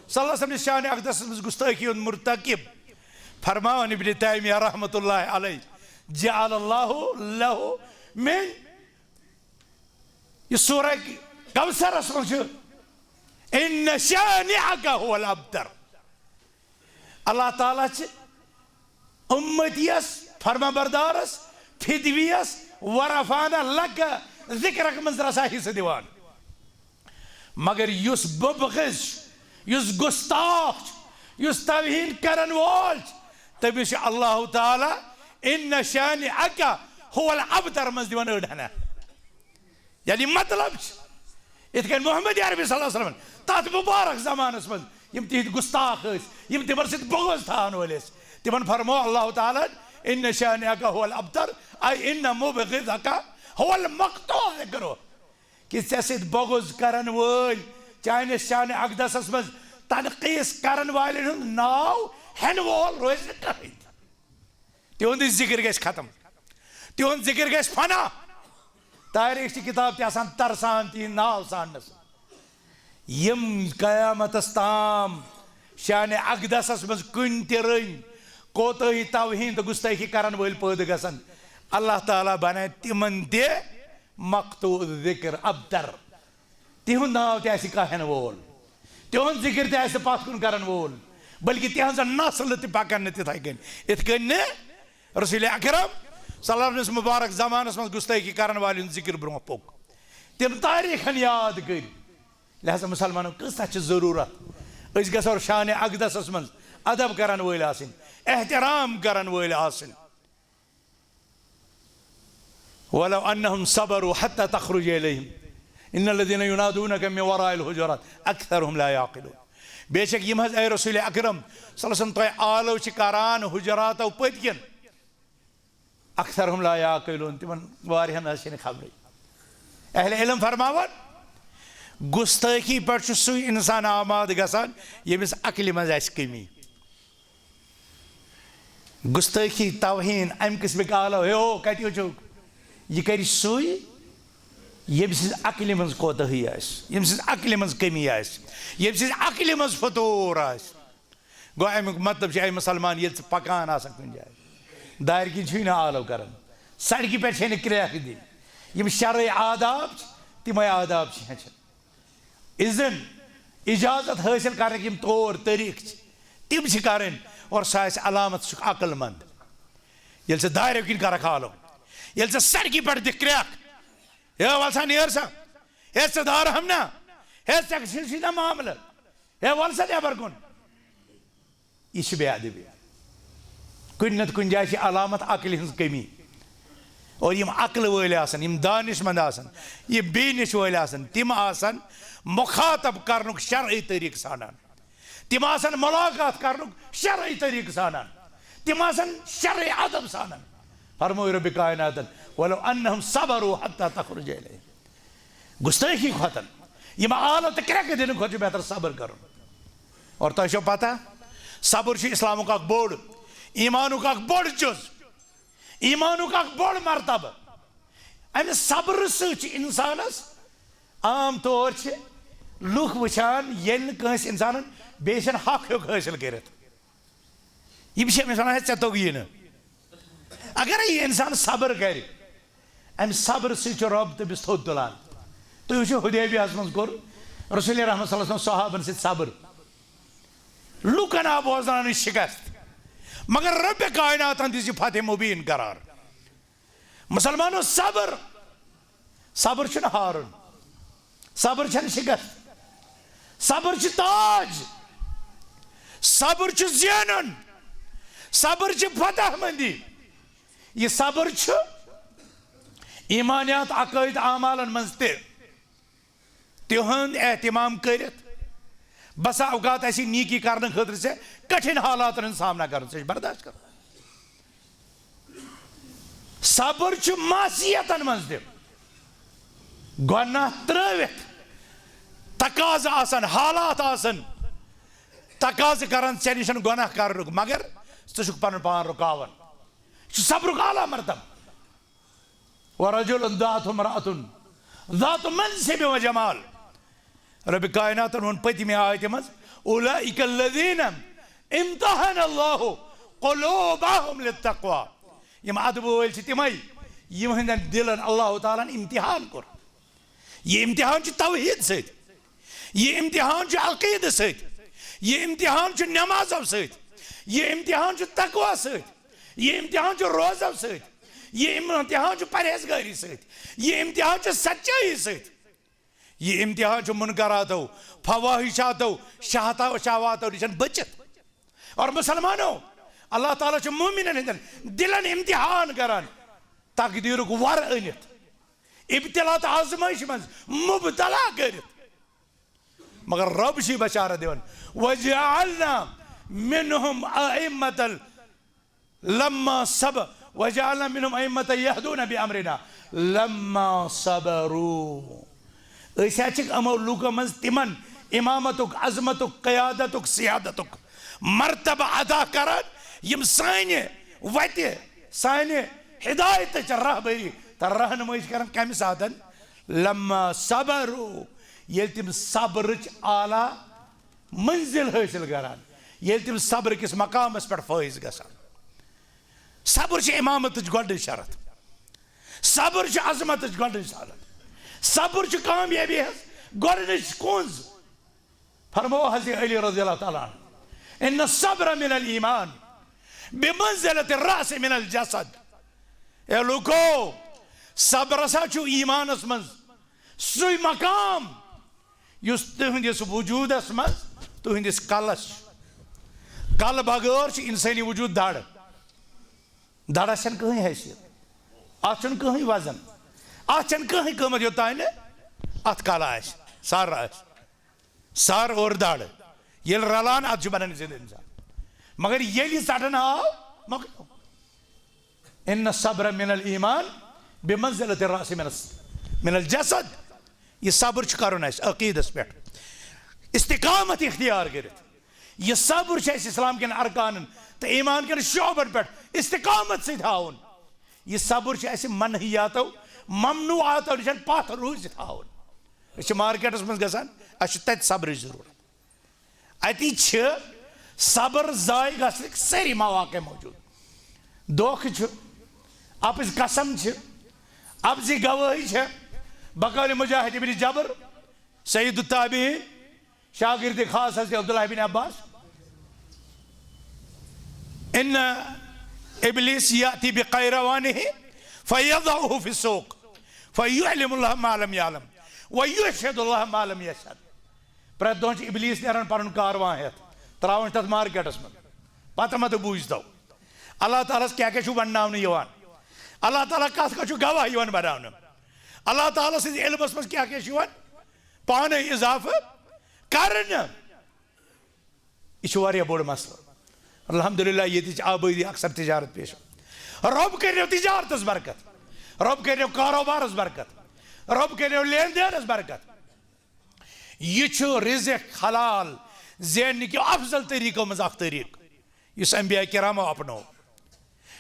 صلی اللہ علیہ وسلم نِس شانِ اقدسس منٛز گُستٲخی ہُنٛد مرتکب، فرماوان ابن تیمیہ رحمۃ اللہ علیہ، جعل اللہ لہ من، یہِ سورہ کوثرس منٛز چھُ، ان شانئک هو الابتر۔ اللہ تعالیٰ چھِ اُمتی یس، فرما بردارس، فدوی یس، ورفعنا لک ذکرک منٛز رژھا حصہٕ دِوان۔ مگر یُس مُبغض چھُ، یُس گُستاخ چھُ، یُس توہین کرن وول چھُ، تٔمِس چھُ اللہ تعالیٰ ان شانئک هو الابتر منٛز دِوان أڑ ہنا۔ یعنی مطلب چھُ، یِتھ کٔنۍ محمد عربی صلی اللہ علیہ وسلم تتھ مبارک زمانس منٛز یِم تِہنٛدۍ گُستاخ ٲسۍ، یِم تِمن سۭتۍ بغض تھاون وٲلۍ ٲسۍ، تِمن فرموو اللہ تعالیٰ ہن، ان شانئک هو الابتر، اے ان مبغضک هو المقطوع ذکرہ، کہِ ژےٚ سۭتۍ بغض کرن وٲلۍ، چانِس شانِ اقدسس منٛز تنقیٖص کرن والٮ۪ن ہُنٛد ناو ہٮ۪نہٕ وول روزِ نہٕ کٕہٕنۍ تہِ۔ تِہُنٛد ذِکر گژھِ ختم، تِہُنٛد ذِکر گژھِ فنا۔ تٲریٖخ چھِ کِتاب تہِ آسان ترسان تِہِنٛدِ ناو ژھانٛڈنس۔ یِم قیامتس تام شانِ اقدسس منٛز کُنہِ تہِ رٔنٛگۍ کوتٲہی، توہین تہٕ گُستٲخی کرن وٲلۍ پٲدٕ گژھن، اللہ تعالیٰ بنایہِ تِمن تہِ مقطوع ذکر، ابتر۔ تِہُنٛد ناو تہِ آسہِ کانٛہہ ہٮ۪نہٕ وول، تِہُنٛد ذِکر تہِ آسہِ پتھ کُن کرن وول، بلکہِ تِہنٛز نسل تہِ پکن نہٕ تِتھے کٔنۍ، یِتھ کٔنۍ نہٕ رسول اکرم صلی اللہ علیہ وسلم مبارک زمانس منٛز گُستٲخی کرن والٮ۪ن ہُنٛد ذِکر برونٛہہ پوٚک۔ تِم تٲریٖخن یاد کٔرۍ۔ لہذا مسلمانو، کۭژاہ چھِ ضروٗرت أسۍ گژھو شانِ اقدسس منٛز ادب کرن وٲلۍ آسٕنۍ، احترام کرن وٲلۍ آسٕنۍ۔ ولو انہم صبروا حتى تخرج الیہم ان الذین ینادونک من وراء الحجرات اکثرهم لا یعقلون۔ بے شک یِم حظ، اے رسول اکرم صلی اللہ علیہ وسلم، تۄہہِ آلو چھِ کران حجراتو پٔتۍ کِنۍ، اکثرهم لا یعقلون، تِمن واریاہن حظ چھِنہٕ خبرٕے۔ اہل علم فرماوان، گُستٲخی پٮ۪ٹھ چھُ سُے انسان آماد گژھان، ییٚمِس عقلہِ منٛز آسہِ کٔمی۔ گُستٲخی، توہین، امہِ قٕسمٕکۍ آلو، ہے ہو، کتہِ وٕچھو؟ یہِ کرِ سُے، ییٚمہِ سٕنٛز عقلہِ منٛز کوتٲہی آسہِ، ییٚمہِ سٕنٛز عقلہِ منٛز کٔمی آسہِ، ییٚمہِ سٕنٛزِ عقلہِ منٛز فطور آسہِ۔ گوٚو، امیُک مطلب چھُ، اے مسلمان، ییٚلہِ ژٕ پکان آسکھ کُنہِ جایہِ، دارِ کِنۍ چھُے نہٕ آلو کران، سڑکہِ پٮ۪ٹھ چھے نہٕ کرٛیکھ دِنۍ۔ یِم شرعی آداب چھِ، تِمے آداب چھِ ہیٚچھِنۍ۔ اذن، اجازت حٲصِل کرنٕکۍ یِم طور طریٖقہٕ چھِ، تِم چھِ کرٕنۍ، اور سُہ آسہِ علامت، سُہ چھُکھ عقل مند۔ ییٚلہِ ژٕ دارٮ۪و کِنۍ کرکھ آلو، ییٚلہِ ژٕ سڑکہِ پٮ۪ٹھ دِکھ کرٛیکھ، ہے، وَل سا، نیر سا، ہے، ژٕ دار ہم نا، ہے، ژےٚ چھُے نا معاملہٕ، ہے، وَل سا نٮ۪بر کُن۔ یہِ چھِ بے ادبی۔ کُنہِ نتہٕ کُنہِ جایہِ چھِ علامت عقلہِ ہٕنٛز کٔمی۔ اور یِم عقلہٕ وٲلۍ آسن، یِم دانش مند آسن، یِم بیٖنِش وٲلۍ آسن، تِم آسن مُخاطب کرنُک شرعی طریٖقہٕ ژھانڈان۔ تِم آسن مُلاقات کرنُک شرعی طریٖقہٕ ژھانڈان۔ تِم آسن شرعی ادب ژھانڈان۔ فرموو رۄبِ کائناتن، "ولو انہم صبروا حتی تخرج الیہم۔" گُستٲخی کھۄتن، یِم آلو تہٕ کرٛٮ۪کہٕ دِنہٕ کھۄتہٕ چھُ بہتر صبر کرُن۔ اور تۄہہِ چھو پتہ، صبر چھُ اسلامُک اکھ بوٚڑ، ایمانُک اکھ بوٚڑ جُز، ایمانُک اکھ بوٚڑ مرتبہٕ۔ امہِ صبرٕ سۭتۍ چھِ انسانس، عام طور چھِ لُکھ وٕچھان، ییٚلہِ نہٕ کٲنٛسہِ انسانن بیٚیہِ چھِنہٕ حق ہیوٚک حٲصِل کٔرِتھ۔ یِم چھِ أمِس وَنان، "ہے، ژےٚ توٚگی نہٕ۔" اگرے یہِ اِنسان صبر کرِ، اَمہِ صبر سۭتۍ چھُ رۄب تٔمِس تھوٚد تُلان۔ تُہۍ وٕچھِو، حدیبیہس منٛز کوٚر رسول رحمت صلی اللہ علیہ وسلم صحابن سۭتۍ صبر۔ لُکن آو بوزناونہٕ شکست، مگر رۄبِ کائناتن دِژ یہِ فتح مبین قرار۔ مسلمانو، صبر، صبر چھُنہٕ ہارُن، صبر چھَنہٕ شکست، صبر چھُ تاج، صبر چھُ زینُن، صبر چھُ فتح مندی۔ یہِ صبر چھُ ایمانیات، عقائد، اعمالن منٛز تہِ۔ تِہُنٛد اہتمام کٔرِتھ، بسا اوقات آسہِ نیکی کرنہٕ خٲطرٕ ژےٚ کٹھِن حالاتن ہُنٛد سامنا کرُن، ژےٚ چھُ برداشت کرُن۔ صبر چھُ معصیتن منٛز تہِ۔ گۄناہ ترٲوِتھ، تقاضہٕ آسن، حالات آسن، تقاضہٕ کران ژےٚ نِش گۄناہ کرنُک، مگر ژٕ چھُکھ پنُن پان رُکاوان۔ یہِ چھُ صبرُک اعلیٰ مرتبہٕ۔ ورجل دعته امرأة ذات منصب وجمال۔ رب کائناتن ووٚن پٔتمہِ آیتہِ منٛز، اولئک الذین امتحن اللہ قلوبہم للتقوی۔ یِم ادبہٕ وٲلۍ چھِ تِمے، یِہنٛدٮ۪ن دِلن اللہ تعالیٰ ہن امتحان کوٚر۔ یہِ امتحان چھُ توحید سۭتۍ، یہِ امتحان چھُ عقیدٕ سۭتۍ، یہِ امتحان چھُ نمازو سۭتۍ، یہِ امتحان چھُ تقوی سۭتۍ، یہِ امتحان چھُ روزو سۭتۍ، یہِ امتحان چھُ پرہیزگٲری سۭتۍ، یہِ امتحان چھُ سچٲیی سۭتۍ، یہِ امتحان چھُ منکراتو، فواحشاتو، شہتا-، شہواتو نِش بٔچِتھ۔ اور مسلمانو، اللہ تعالیٰ چھُ مومنن ہٕنٛدٮ۪ن دِلن امتحان کران، تقدیٖرُک ور أنِتھ، ابتلا تہٕ آزمٲیش منٛز مبتلا کٔرِتھ۔ مگر رب چھُ بشارت دِوان، وجعلنا منهم ائمة لما صبر، وجعلنا منهم ائمة يهدون بامرنا لما صبروا۔ أسۍ ہا چھِکھ یِمو لوٗکو منٛز تِمن امامتُک، عظمتُک، قیادتُک، سیادتُک مرتبہٕ عطا کران، یِم سانہِ وتہِ، سانہِ ہدایتٕچ رہبری تہٕ رہنمٲیی چھِ کران۔ کمہِ ساتن؟ لما صبروا، ییٚلہِ تِم صبرٕچ اعلیٰ منزل حٲصِل کران، ییٚلہِ تِم صبر کِس مقامس پٮ۪ٹھ فٲیض گژھان۔ صبر چھِ امامتٕچ گۄڈٕنِچ شرط۔ صبر چھِ عظمتٕچ گۄڈٕنِچ شرط۔ صبر چھُ کامیٲبی ہٕنٛز گۄڈٕنِچ کُنٛز۔ فرموو حضرت علی رضی اللہ تعالیٰ عنہ، ان الصبر من الایمان بمنزلة الرأس من الجسد۔ اے لوٗکو، صبر ہسا چھُ ایمانس منٛز سُے مقام یُس تُہنٛدِس وجوٗدس منٛز، تُہنٛدِس کلس چھُ۔ کلہٕ بغٲر چھُ انسٲنی وجوٗد دڑ۔ دڑس چھنہٕ کٕہٕنۍ حیثیت، اتھ چھُنہٕ کٕہٕنۍ وزن، اتھ چھنہٕ کٕہٕنۍ قۭمتھ، یوٚتام نہٕ اتھ کلہٕ آسہِ، سر آسہِ۔ سر اور دڑ ییٚلہِ رلان، اتھ چھُ بنان زندٕ انسان۔ مگر ییٚلہِ یہِ ژٹنہٕ آو، مۄکلیو۔ ان الصبر من الایمان بمنزلة الرأس من الس-، من الجسد۔ یہِ صبر چھُ کرُن اسہِ عقیدس پٮ۪ٹھ استقامت اختیار کٔرِتھ۔ یہِ صبر چھُ اسہِ اسلام کٮ۪ن ارکانن تہٕ ایمان کٮ۪ن شعبن پٮ۪ٹھ استقامت سۭتۍ ہاوُن۔ یہِ صبر چھُ اسہِ منہیاتو، ممنوعاتو نِش پتھ روٗزِتھ ہاوُن۔ أسۍ چھِ مارکیٹس منٛز گژھان، اسہِ چھُ تتہِ صبرٕچ ضروٗرت۔ اتی چھِ صبر ضایع گژھنٕکۍ سٲری مواقع موجود۔ دھوکہٕ چھُ، اپٕز قسم چھِ، اپزِ گوٲہی چھِ۔ بقول مجاہد ابن جبر، سید التابعین، شاگرد خاص حضرت عبداللہ بن عباس، ان ابلیس یاتی بقیروانہ فیضعہ فی السوق فیعلم اللہ ما لم یعلم ویشہد اللہ ما لم یشہد۔ پرٛٮ۪تھ دۄہ چھُ ابلیس نیران پنُن کاروان ہٮ۪تھ، ترٛاوان چھُ تتھ مارکیٹس منٛز۔ پتہٕ متہٕ بوٗزۍ تو اللہ تعالیٰ ہس کیٛاہ کیٛاہ چھُ ونناونہٕ یِوان۔ اللہ تعالیٰ کتھ کتھ چھُ گواہ یِوان بناونہٕ۔ اللہ تعالیٰ سٕنٛدِ علمس منٛز کیٛاہ کیٛاہ چھُ یِوان پانے اضافہٕ کرنہٕ۔ یہِ چھُ واریاہ بوٚڑ مسلہٕ۔ الحمدللہ، ییٚتِچ آبٲدی اکثر تجارت پیش۔ رۄب کٔرِو تجارتس برکت، رۄب کٔرِو کاروبارس برکت، رۄب کٔرِو لین دینس برکت۔ یہِ چھُ رزق حلال زیننہٕ کیو افضل طریقو منٛز اکھ طریقہٕ، یُس انبیاء کرامو اپنوو،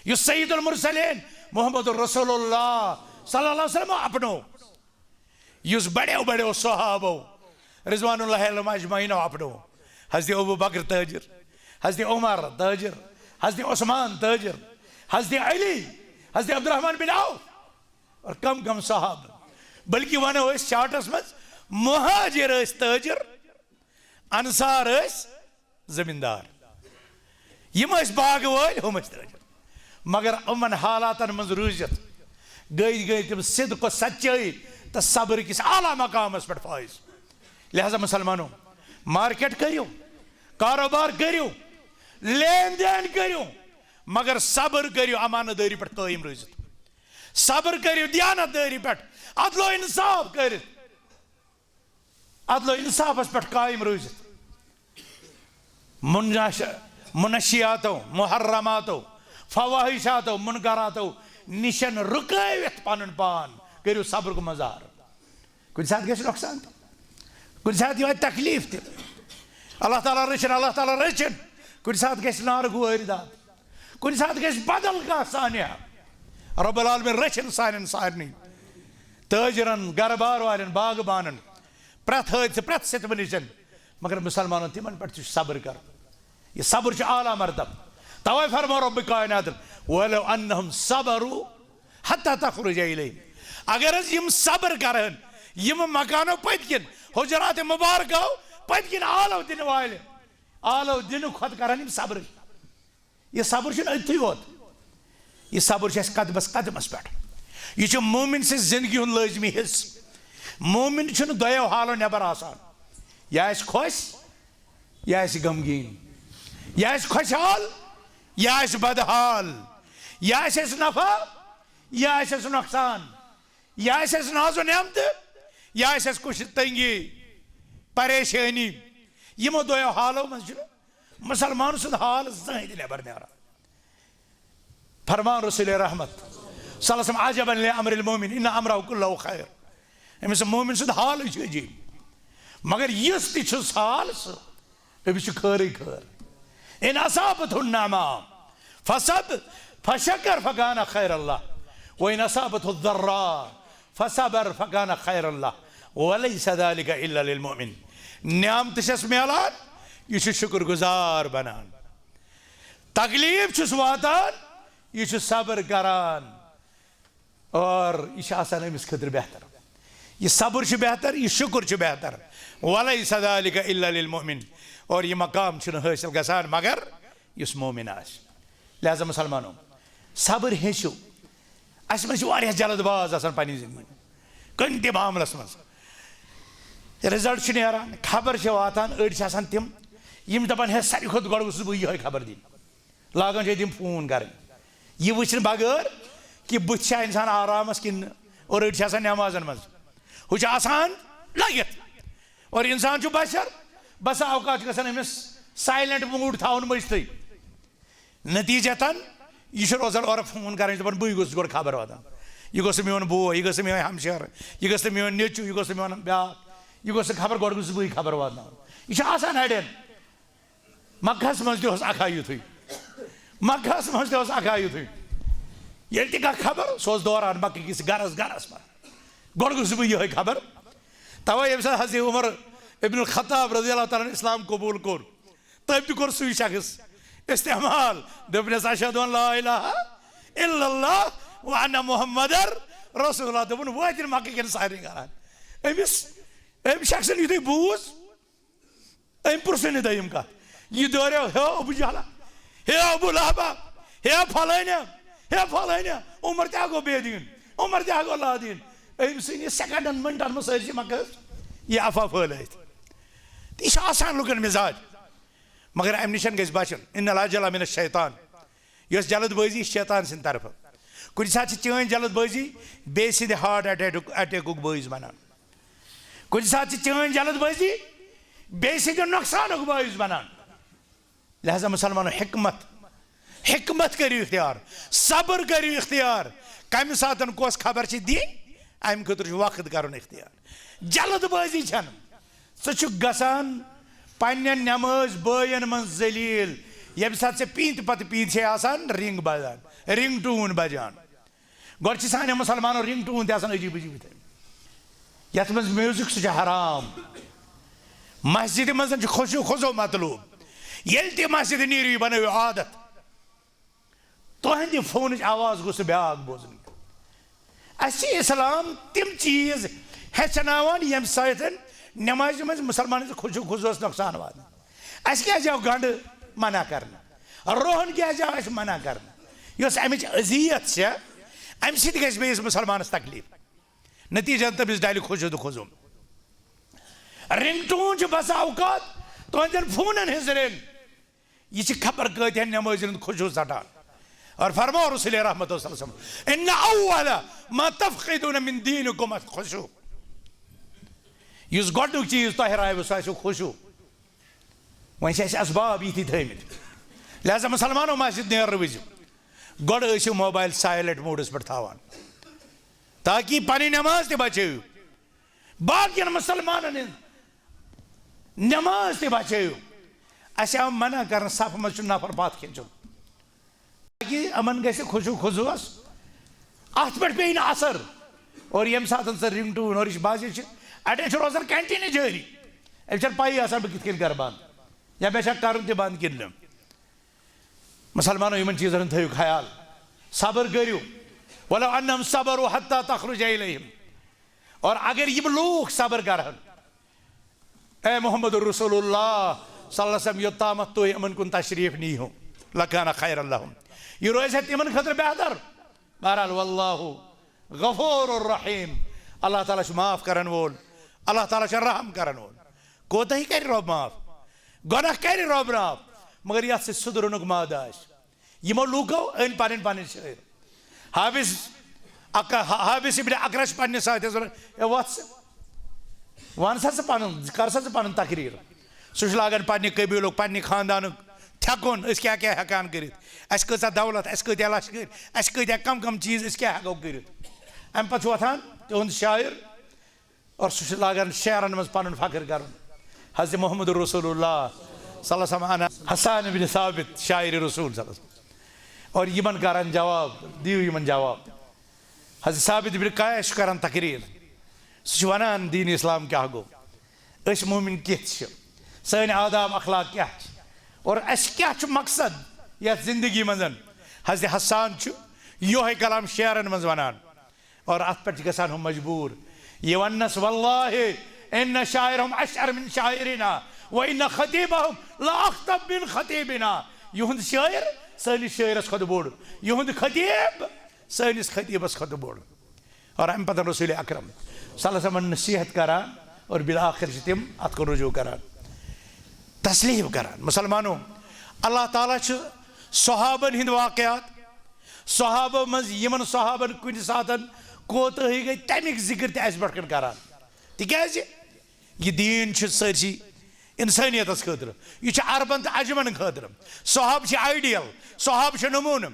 یُس سید المرسلین محمد رسول اللہ صلی اللہ علیہ وسلم اپنوو، یُس بڑیو بڑیو صحابو رضوان اللہ علیہم اجمعینو اپنوو۔ حضرت ابو بکر تاجر، حضرت عمر تاجر، حضرت عثمان تاجر، حضرت علی، حضرت عبدالرحمن بن عوف اور کم کم صحابہ، بلکہ ونو أسۍ شارٹس منٛز مہاجر ٲسۍ تاجر، انصار ٲسۍ زمیٖندار، یِم ٲسۍ باغہٕ وٲلۍ، ہُم ٲسۍ تٲجر۔ مگر یِمن حالاتن منٛز روٗزِتھ گٔے، گٔے تِم صدق و سچٲیی تہٕ صبر کِس اعلیٰ مقامس پٮ۪ٹھ فٲیض۔ لہذا مسلمانو، مارکیٹ کٔرِو، کاروبار کٔرِو، لین دین کٔرِو، مگر صبر کٔرِو امانت دٲری پٮ۪ٹھ قٲیِم روٗزِتھ۔ صبر کٔرِو دیانت دٲری پٮ۪ٹھ، عدل و انصاف کٔرِتھ۔ عدل و انصافس پٮ۪ٹھ قٲیِم روٗزِتھ۔ منش-، منشیاتو، محرماتو، فواحشاتو، منکراتو نِشن رُکٲوِتھ پنُن پان۔ کٔرِو صبرُک مظاہرٕ۔ کُنہِ ساتہٕ گژھِ نۄقصان تہِ، کُنہِ ساتہٕ یِوان تکلیٖف تہِ۔ اللہ تعالیٰ رٔچھِن، اللہ تعالیٰ رٔچھِن۔ کُنہِ ساتہٕ گژھِ نارُک وٲرِدات، کُنہِ ساتہٕ گژھِ بدل کانٛہہ سانحہ۔ رب العالمین رٔچھِن سانٮ۪ن سارنٕے، تٲجرن، گرٕ بار والٮ۪ن، باغبانن، پرٛٮ۪تھ حٲدثہٕ، پرٛٮ۪تھ ستمہٕ نِش۔ مگر مُسلمانن، تِمن پٮ۪ٹھ تہِ چھُ صبر کرُن۔ یہِ صبر چھُ اعلیٰ مرتبہ۔ توے فرموو رب کائناتن، "ولو انہم صبروا حتی تخرج الیہم"۔ اگر حظ یِم صبر کرہن، یِم مکانو پٔتۍ کِنۍ، حجرات مبارکو پٔتۍ کِنۍ آلو دِنہٕ والہِ، آلو دِنہٕ کھۄتہٕ کرن یِم صبرٕے۔ یہِ صبر چھُنہٕ أتھی یوت۔ یہِ صبر چھُ اَسہِ قدمس قدمس پٮ۪ٹھ۔ یہِ چھُ مومن سٕنٛز زندگی ہُنٛد لٲزمی حصہٕ۔ مومن چھُنہٕ دۄیو حالو نٮ۪بر آسان۔ یا آسہِ خۄش، یا آسہِ غمگیٖن۔ یا آسہِ خۄشحال، یا آسہِ بدحال۔ یا آسہِ اَسہِ نفع، یا آسہِ اَسہِ نۄقصان۔ یا آسہِ اَسہِ ناز و نعمتہٕ، یا آسہِ اَسہِ کُش تنگی، پریشٲنی۔ یِمو دۄیو حالو منٛز چھُنہٕ مسلمان سُنٛد حال زٕہٕنۍ تہِ نٮ۪بر نیران۔ فرمان رسول رحمت صلی اللہ علیہ وسلم، "عجبا لامر المؤمن ان امره كله خير"۔ أمِس مومن سُنٛد حالٕے چھُ عجیٖب۔ مگر یُس تہِ چھُس حال سُہ، أمِس چھُ خٲرٕے خٲر۔ ان اصابته النعماء فصب فشکر فکان خیر اللہ، وان اصابته الضراء فصبر فکان خیر اللہ، ولیس ذلك الا للمؤمن۔ نعمتہٕ چھس میلان، یہِ چھُ شُکر گُزار بنان۔ تکلیٖف چھُس واتان، یہِ چھُ صبر کران، اور یہِ چھُ آسان أمِس خٲطرٕ بہتر۔ یہِ صبر چھُ بہتر، یہِ شُکر چھُ بہتر۔ ولیس ذلك الا للمؤمن۔ اور یہِ مقام چھُنہٕ حٲصِل گژھان مگر یُس مومن آسہِ۔ لہذا مسلمانو، صبر ہیٚچھِو۔ اَسہِ منٛز چھِ واریاہ جلد باز آسان پننہِ زندگی منٛز، کُنہِ تہِ معاملس منٛز۔ رزلٹ چھُ نیران، خبر چھِ واتان، أڑۍ چھِ آسان تِم، یِم دپان، "ہے، ساروی کھۄتہٕ گۄڈٕ گوٚژھُس بہٕ یِہوٚے خبر دِنۍ۔" لاگان چھِ أتۍ یِم فون کرٕنۍ، یہِ وٕچھنہٕ بغٲر کہِ بُتھِ چھا انسان آرامس کِنہٕ نہٕ۔ اور أڑۍ چھِ آسان نٮ۪مازن منٛز، ہُہ چھُ آسان لٔگِتھ۔ اور انسان چھُ بشر، بسا اوقات چھُ گژھان أمِس سایلنٹ موڈ تھاوُن مٔشتٕے۔ نتیجتاً یہِ چھُ روزان اورٕ فون کران، چھُ دپان، "بٕے گوٚژھُس گۄڈٕ خبر واتان۔ یہِ گوٚژھ نہٕ میون بوے، یہِ گوٚژھ نہٕ میٲنۍ ہمشہر، یہِ گوٚژھ نہٕ میون نیٚچو، یہِ گوٚژھ نہٕ میون بیاکھ، یہِ گوٚژھ نہٕ خبر، گۄڈٕ گوٚژھُس بٕے خبر واتناوُن۔" یہِ چھُ آسان اڑٮ۪ن۔ مکہس منٛز تہِ اوس اکھا یُتھُے۔ مکہس منٛز تہِ اوس اکھا یُتھُے۔ ییٚلہِ تہِ کانٛہہ خبر، سُہ اوس دوران مکہٕ کِس گرس گرس منٛز۔ گۄڈٕ گوٚژھُس بہٕ یِہوٚے خبر۔ توے ییٚمہِ ساتہٕ حضرت عمر ابن الخطاب رضی اللہ تعالیٰ عنہ اسلام قبول کوٚر، تٔمۍ تہِ کوٚر سُے شخص استعمال۔ دوٚپنس، "اشہد ان لا الہ الا اللہ و ان محمد رسول اللہ۔" دوٚپُن، وٲتۍ مکہٕ کٮ۪ن سارنٕے گرن۔ أمِس، أمۍ شخصن یُتھُے بوٗز، أمۍ پرٛژھ نہٕ دوٚیِم کتھ۔ یہِ دوریو، "ہے ابو جہلہ، ہے ابو لہبہ، ہے فلٲنہِ، ہے فلٲنہِ، عمر تہِ ہا گوٚو بے دیٖن، عمر تہِ ہا گوٚو لادیٖن۔" أمۍ سٕنٛدِ سیکنڈن منٹن منٛز سٲرسٕے مکہس یہِ افواہ پھٲلٲیِتھ۔ تہٕ یہِ چھُ آسان لُکن مزاج، مگر امہِ نِش گژھِ بچُن۔ ان العجلہ من الشیطان۔ یۄس جلد بٲزی چھِ شیطان سٕنٛدِ طرفہٕ۔ کُنہِ ساتہٕ چھِ چٲنۍ جلد بٲزی بیٚیہِ سٕنٛدِ ہارٹ اٹیکُک، اٹیکُک بٲعث بنان۔ کُنہِ ساتہٕ چھِ چٲنۍ جلد بٲزی بیٚیہِ سٕنٛدِ نۄقصانُک بٲعث بنان۔ لہذا مسلمانو، حکمت، حکمت کٔرِو اختیار، صبر کٔرِو اختیار۔ کمہِ ساتہٕ کۄس خبر چھِ دِنۍ، امہِ خٲطرٕ چھُ وقت کرُن اختیار۔ جلد بٲزی چھنہٕ۔ ژٕ چھُکھ گژھان پننٮ۪ن نمٲز بٲین منٛز ذلیل، ییٚمہِ ساتہٕ ژےٚ پیٖنتہِ پتہٕ پیٖنتہِ چھے آسان رنگ بجان، رنگ ٹون بجان۔ گۄڈٕ چھِ سانٮ۪ن مسلمانن رنگ ٹون تہِ آسان عجیٖب عجیٖب تھٲومٕتۍ، یتھ منٛز میوزک، سُہ چھُ حرام۔ مسجدِ منٛز چھُ خشوع خضوع مطلوب۔ ییٚلہِ تہِ مسجدِ نیٖرِو، یہِ بنٲوِو عادت۔ تُہنٛدِ فونٕچ آواز گوٚژھ نہٕ بیٛاکھ بوزُن۔ اَسہِ چھِ اسلام تِم چیٖز ہیٚچھناوان، ییٚمہِ سۭتۍ نمازِ منٛز مسلمانن چھُ خشوع خضوعس نۄقصان واتان۔ اَسہِ کیٛازِ آو گنڈٕ منع کرنہٕ؟ روہن کیٛازِ آو اَسہِ منع کرنہٕ؟ یۄس اَمِچ اذیت چھےٚ، اَمہِ سۭتۍ گژھِ بیٚیِس مسلمانس تکلیف۔ نتیجہ تٔمِس ڈلہِ خشوع تہٕ خضوع۔ رنگ ٹون چھِ بسا اوقات تُہنٛدٮ۪ن فونن ہٕنٛز رنگ۔ یہِ چھِ خبر کۭتیاہ نمٲزۍ ہُنٛد خشوع ژٹان۔ اور فرماو رسول رحمت صلی اللہ علیہ وسلم، "ان اول ما تفقدون من دینکم الخشوع"۔ یُس گۄڈنیُک چیٖز تۄہہِ راوِ، سُہ آسِوٕ خشوع۔ وۄنۍ چھِ اَسہِ اسباب یِتھی تھٲومٕتۍ۔ لہذا مسلمانو، مسجد نیرنہٕ وِزِ گۄڈٕ ٲسِو موبایل سائلنٹ موڈس پٮ۪ٹھ تھاوان، تاکہ پنٕنۍ نماز تہِ بچٲیِو، باقین مسلمانن ہٕنٛز نماز تہِ بچٲیِو۔ اسہِ آو منع کرنہٕ، صفہٕ منٛز چھُ نفر پتھ کھِنٛچُن، تاکہ یِمن گژھِ خشوع خضوعس، اتھ پٮ۪ٹھ پیٚیہِ نہٕ اثر۔ اور ییٚمہِ ساتہٕ سۄ رنگ ٹون اور یہِ چھِ باسان چھِ، اَتٮ۪ن چھُ روزان کنٹینیو جٲری، أمِس چھَنہٕ پَیی آسان بہٕ کِتھ کٔنۍ کرٕ بنٛد، یا مےٚ چھا کرُن تہِ بنٛد کِنہٕ نہٕ۔ مسلمانو، یِمن چیٖزن ہُنٛد تھٲیِو خیال، صبر کٔرِو۔ ولو انہم صبروا حتی تخرج الیہم۔ اور اگر یِم لوٗکھ صبر کرہن، اے محمد رسول اللہ صلی اللہ علیہ وسلم، یوٚتامَتھ تُہۍ یِمن کُن تشریف نیٖہو، لکان خیرا لہم، یہِ روزِ ہے تِمن خٲطرٕ بہتر۔ بہرحال، واللہ غفور الرحیم، اللہ تعالیٰ چھُ معاف کرن وول، اللہ تعالیٰ چھُ رحم کرن وول۔ کوتاہی کرِ رۄب معاف، گۄناہ کرِ رۄب معاف، مگر یتھ سۭتۍ سُدرنُک مادٕ آسہِ۔ یِمو لوٗکو أنۍ پنٕنۍ پنٕنۍ شٲعر۔ حافظ اک-، حافظ ابن اکرش پننِس ساتھیس ووٚن، "اے وۄتھ ژٕ، وَن سا ژٕ پنُن، کر سا ژٕ پنُن تقریر۔" سُہ چھُ لاگان پننہِ قبیلُک، پننہِ خاندانُک تھٮ۪کُن، أسۍ کیٛاہ کیٛاہ ہٮ۪کان کٔرِتھ، اَسہِ کۭژاہ دولت، اَسہِ کۭتیٛاہ لشکر، اَسہِ کۭتیٛاہ کم کم چیٖز، أسۍ کیٛاہ ہٮ۪کو کٔرِتھ۔ اَمہِ پتہٕ چھُ وۄتھان تِہُنٛد شاعر، اور سُہ چھُ لاگان شعرن منٛز پنُن فخر کرُن۔ حضرت محمد رسول اللہ صلی اللہ علیہ وسلم انا حسان بن ثابت، شاعر رسول صلی اللہ علیہ وسلم۔ اور یِمن کران جواب، دِیِو یِمن جواب۔ حضرت ثابت بن قیس چھُ کران تقریر، سُہ چھُ ونان دین اسلام کیٛاہ گوٚو، أسۍ مومن کِتھ چھِ، سٲنۍ آداب اخلاق کیٛاہ چھِ، اور اَسہِ کیٛاہ چھُ مقصد یتھ زندگی منٛز۔ حضرت حسان چھُ یِہوٚے کلام شعرن منٛز ونان۔ اور اتھ پٮ۪ٹھ چھِ گژھان ہُم مجبوٗر۔ یہِ وننس، "واللہ ان شاعرہم اشعر من شاعرنا و ان خطیبہم لاخطب من خطیبنا۔" یِہُنٛد شٲعر سٲنِس شٲعرس کھۄتہٕ بوٚڑ، یِہُنٛد خطیب سٲنِس خطیبس کھۄتہٕ بوٚڑ۔ اور امہِ پتہٕ رسول اکرم صلی اللہ علیہ وسلم نصیحت کران اور بالآخر چھِ تِم اتھ کُن رجوع کران۔ تسلیٖم کران۔ مسلمانو، اللہ تعالیٰ چھُ صحابن ہٕنٛدۍ واقعات، صحابہ منٛز یِمن صحابن کُنہِ ساتن کوتٲہی گٔے، تَمیُک ذِکر تہِ اَسہِ برٛونٛٹھ کَنہِ کران۔ تِکیٛازِ یہِ دیٖن چھُ سٲرسٕے اِنسٲنیتس خٲطرٕ، یہِ چھُ عربن تہٕ عجمن خٲطرٕ۔ صحابہٕ چھِ آیڈیل، صحابہٕ چھِ نموٗنہٕ۔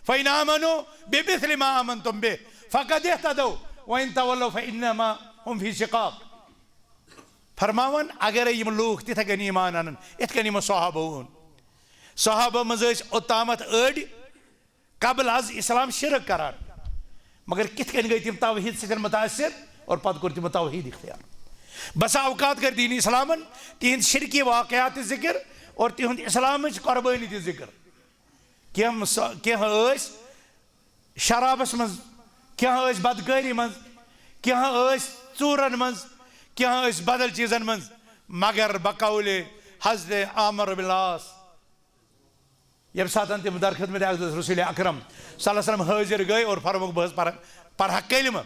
فَإِنْ آمَنُوا بِمِثْلِ مَا آمَنْتُمْ بِهِ فَقَدِ اهْتَدَوْا وَإِنْ تَوَلَّوْا فَإِنَّمَا هُمْ فِي شِقَاقٍ۔ فرماوان، اگرے یِم لوٗکھ تِتھے کٔنۍ ایمان انن، یِتھ کٔنۍ یِمو صحابو اوٚن۔ صحابو منٛز ٲسۍ اوٚتامتھ أڑۍ قبل از اسلام شرک کران، مگر کِتھ کٔنۍ گٔے تِم توحید سۭتۍ متاثر اور پتہٕ کوٚر تِمو توحید اختیار۔ بسا اوقات کٔر دین اسلامن تِہنٛدۍ شرکی واقعات تہِ ذکر اور تِہُنٛد اسلامٕچ قربٲنی تہِ ذکر۔ کینٛہہ مس-، کینٛہہ ٲسۍ شرابس منٛز، کینٛہہ ٲسۍ بدکٲری منٛز، کینٛہہ ٲسۍ ژوٗرن منٛز، کینٛہہ ٲسۍ بدل چیٖزن منٛز، مگر بقول حضرت عمرو بن العاص، ییٚمہِ ساتہٕ تِم در خدمت حضرت رسول اکرم صلی اللہ علیہ وسلم حٲضِر گٔے اور فرمووُکھ، "بہٕ حظ پرٕ، پرٕ ہا کلمہٕ،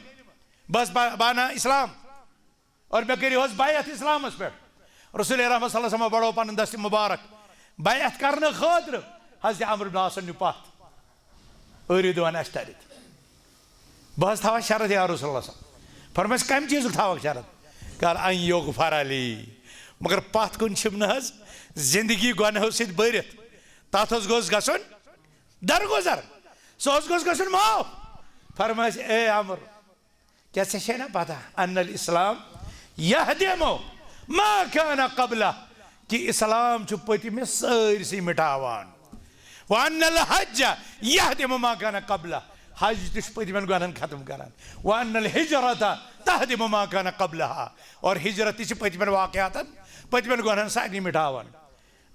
بہٕ حظ با-، بانہٕ ہا اسلام۔" اور مےٚ کٔرِو حظ بیعت اسلامس پٮ۪ٹھ۔ رسول رحمت صلی اللہ علیہ وسلم بڑو پنُن دست مبارک بیعت کرنہٕ خٲطرٕ۔ حضرت عمرو بن عاصن نیوٗ پتھ، أرِو دِوان اَسہِ ترِ۔ بہٕ حظ تھاوٕ شرط یا رسول اللہ صلی اللہ علیہ وسلم۔ فرمٲیس، کمہِ چیٖزُک تھاوکھ شرط؟ قال ان یغفر لی۔ مگر پتھ کُن چھِم نہٕ حظ زندگی گۄنہو سۭتۍ بٔرِتھ۔ تتھ حظ گوٚژھ گژھُن درگُزر۔ سُہ حظ گوٚژھ گژھُن معاف۔ فرمٲیس، اے عمرو، کیٛاہ ژےٚ چھے نا پتہ، ان الاسلام یہدم ما کان قبلہ، کہِ اسلام چھُ پٔتمہِ سٲرسٕے مٹاوان۔ وان الحج یہدم ما کان قبلہ، حج تہِ چھُ پٔتمٮ۪ن گۄنہن ختم کران۔ وان الہجرت تہدم ما کان قبلہا، اور ہجرت تہِ چھِ پٔتمٮ۪ن واقعاتن، پٔتمٮ۪ن گۄنہن سارنٕے مٹاوان۔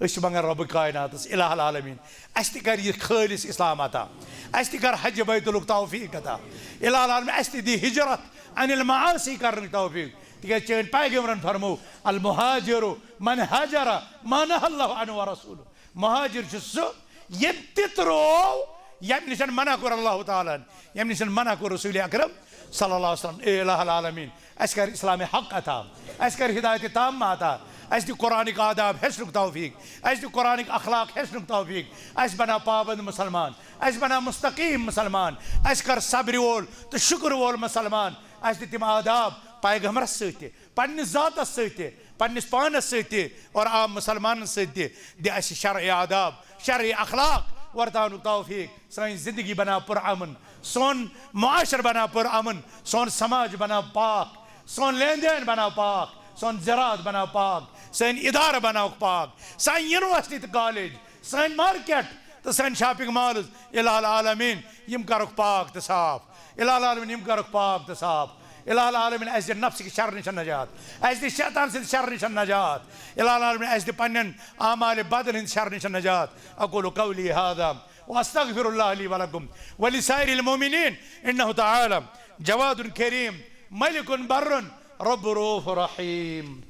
أسۍ چھِ منٛگان رۄبہٕ کایناتس، الہ العالمین، اَسہِ تہِ کر یہِ خٲلص اسلام عطا، اَسہِ تہِ کر حج بیت الک توفیق عطا، الہ العالمین، اَسہِ تہِ دی ہجرت عن المعاصی کرنٕچ توفیق۔ تِکیٛازِ چٲنۍ پیغمبرن فرموو، المہاجر من ہاجر ما نہی اللہ عنہ ورسولہ۔ مہاجر چھُ سُہ، ییٚمۍ تہِ ترٛوو ییٚمہِ نِش منع کوٚر اللہ تعالیٰ ہن، ییٚمہِ نِش منع کوٚر رسول اکرم صلی اللہ علیہ وسلم۔ اے الہ العالمین، اَسہِ کر اسلام حق عطا، اَسہِ کر ہدایت تامہ عطا، اَسہِ دِ قرآنٕکۍ آداب ہیٚچھنُک توفیق، اَسہِ دِ قرآنٕکۍ اخلاق ہیٚچھنُک توفیق، اَسہِ بناو پابند مسلمان، اَسہِ بناو مستقیم مسلمان، اَسہِ کر صبرِ وول تہٕ شُکر وول مسلمان، اَسہِ دِ تِم آداب پیغمبرس سۭتۍ تہِ، پننِس ذاتس سۭتۍ تہِ، پننِس پانس سۭتۍ تہِ اور عام مسلمانن سۭتۍ تہِ۔ دِ اَسہِ شرعی آداب، شرعی اخلاق، ورتاونُک توفیق، سٲنۍ زندگی بناو پُرامن، سون معاشر بناو پُرامن، سون سماج بناو پاک، سون لین دین بناو پاک، سون زراعت بناو پاک، سٲنۍ ادارٕ بناوکھ پاک، سانہِ یونیورسٹی تہٕ کالج، سٲنۍ مارکیٹ تہٕ سٲنۍ شاپنگ مالز، الہ العالمین، یِم کرکھ پاک تہٕ صاف۔ الہ العالمین، یِم کرکھ پاک تہٕ صاف۔ الہ العالمین، اسہِ دِ نفسہٕ کہِ شرٕ نِش نجات، اسہِ دِ شیطان سٕنٛدِ شرٕ نِش نجات۔ الہ العالمین، اسہِ دِ پننٮ۪ن اعمال بدن ہٕنٛدِ شرٕ نِش نجات۔ اقول قولی هذا واستغفر الله لي ولكم ولسائر المؤمنين انه تعالى جواد كريم ملك بر رب رؤوف رحيم۔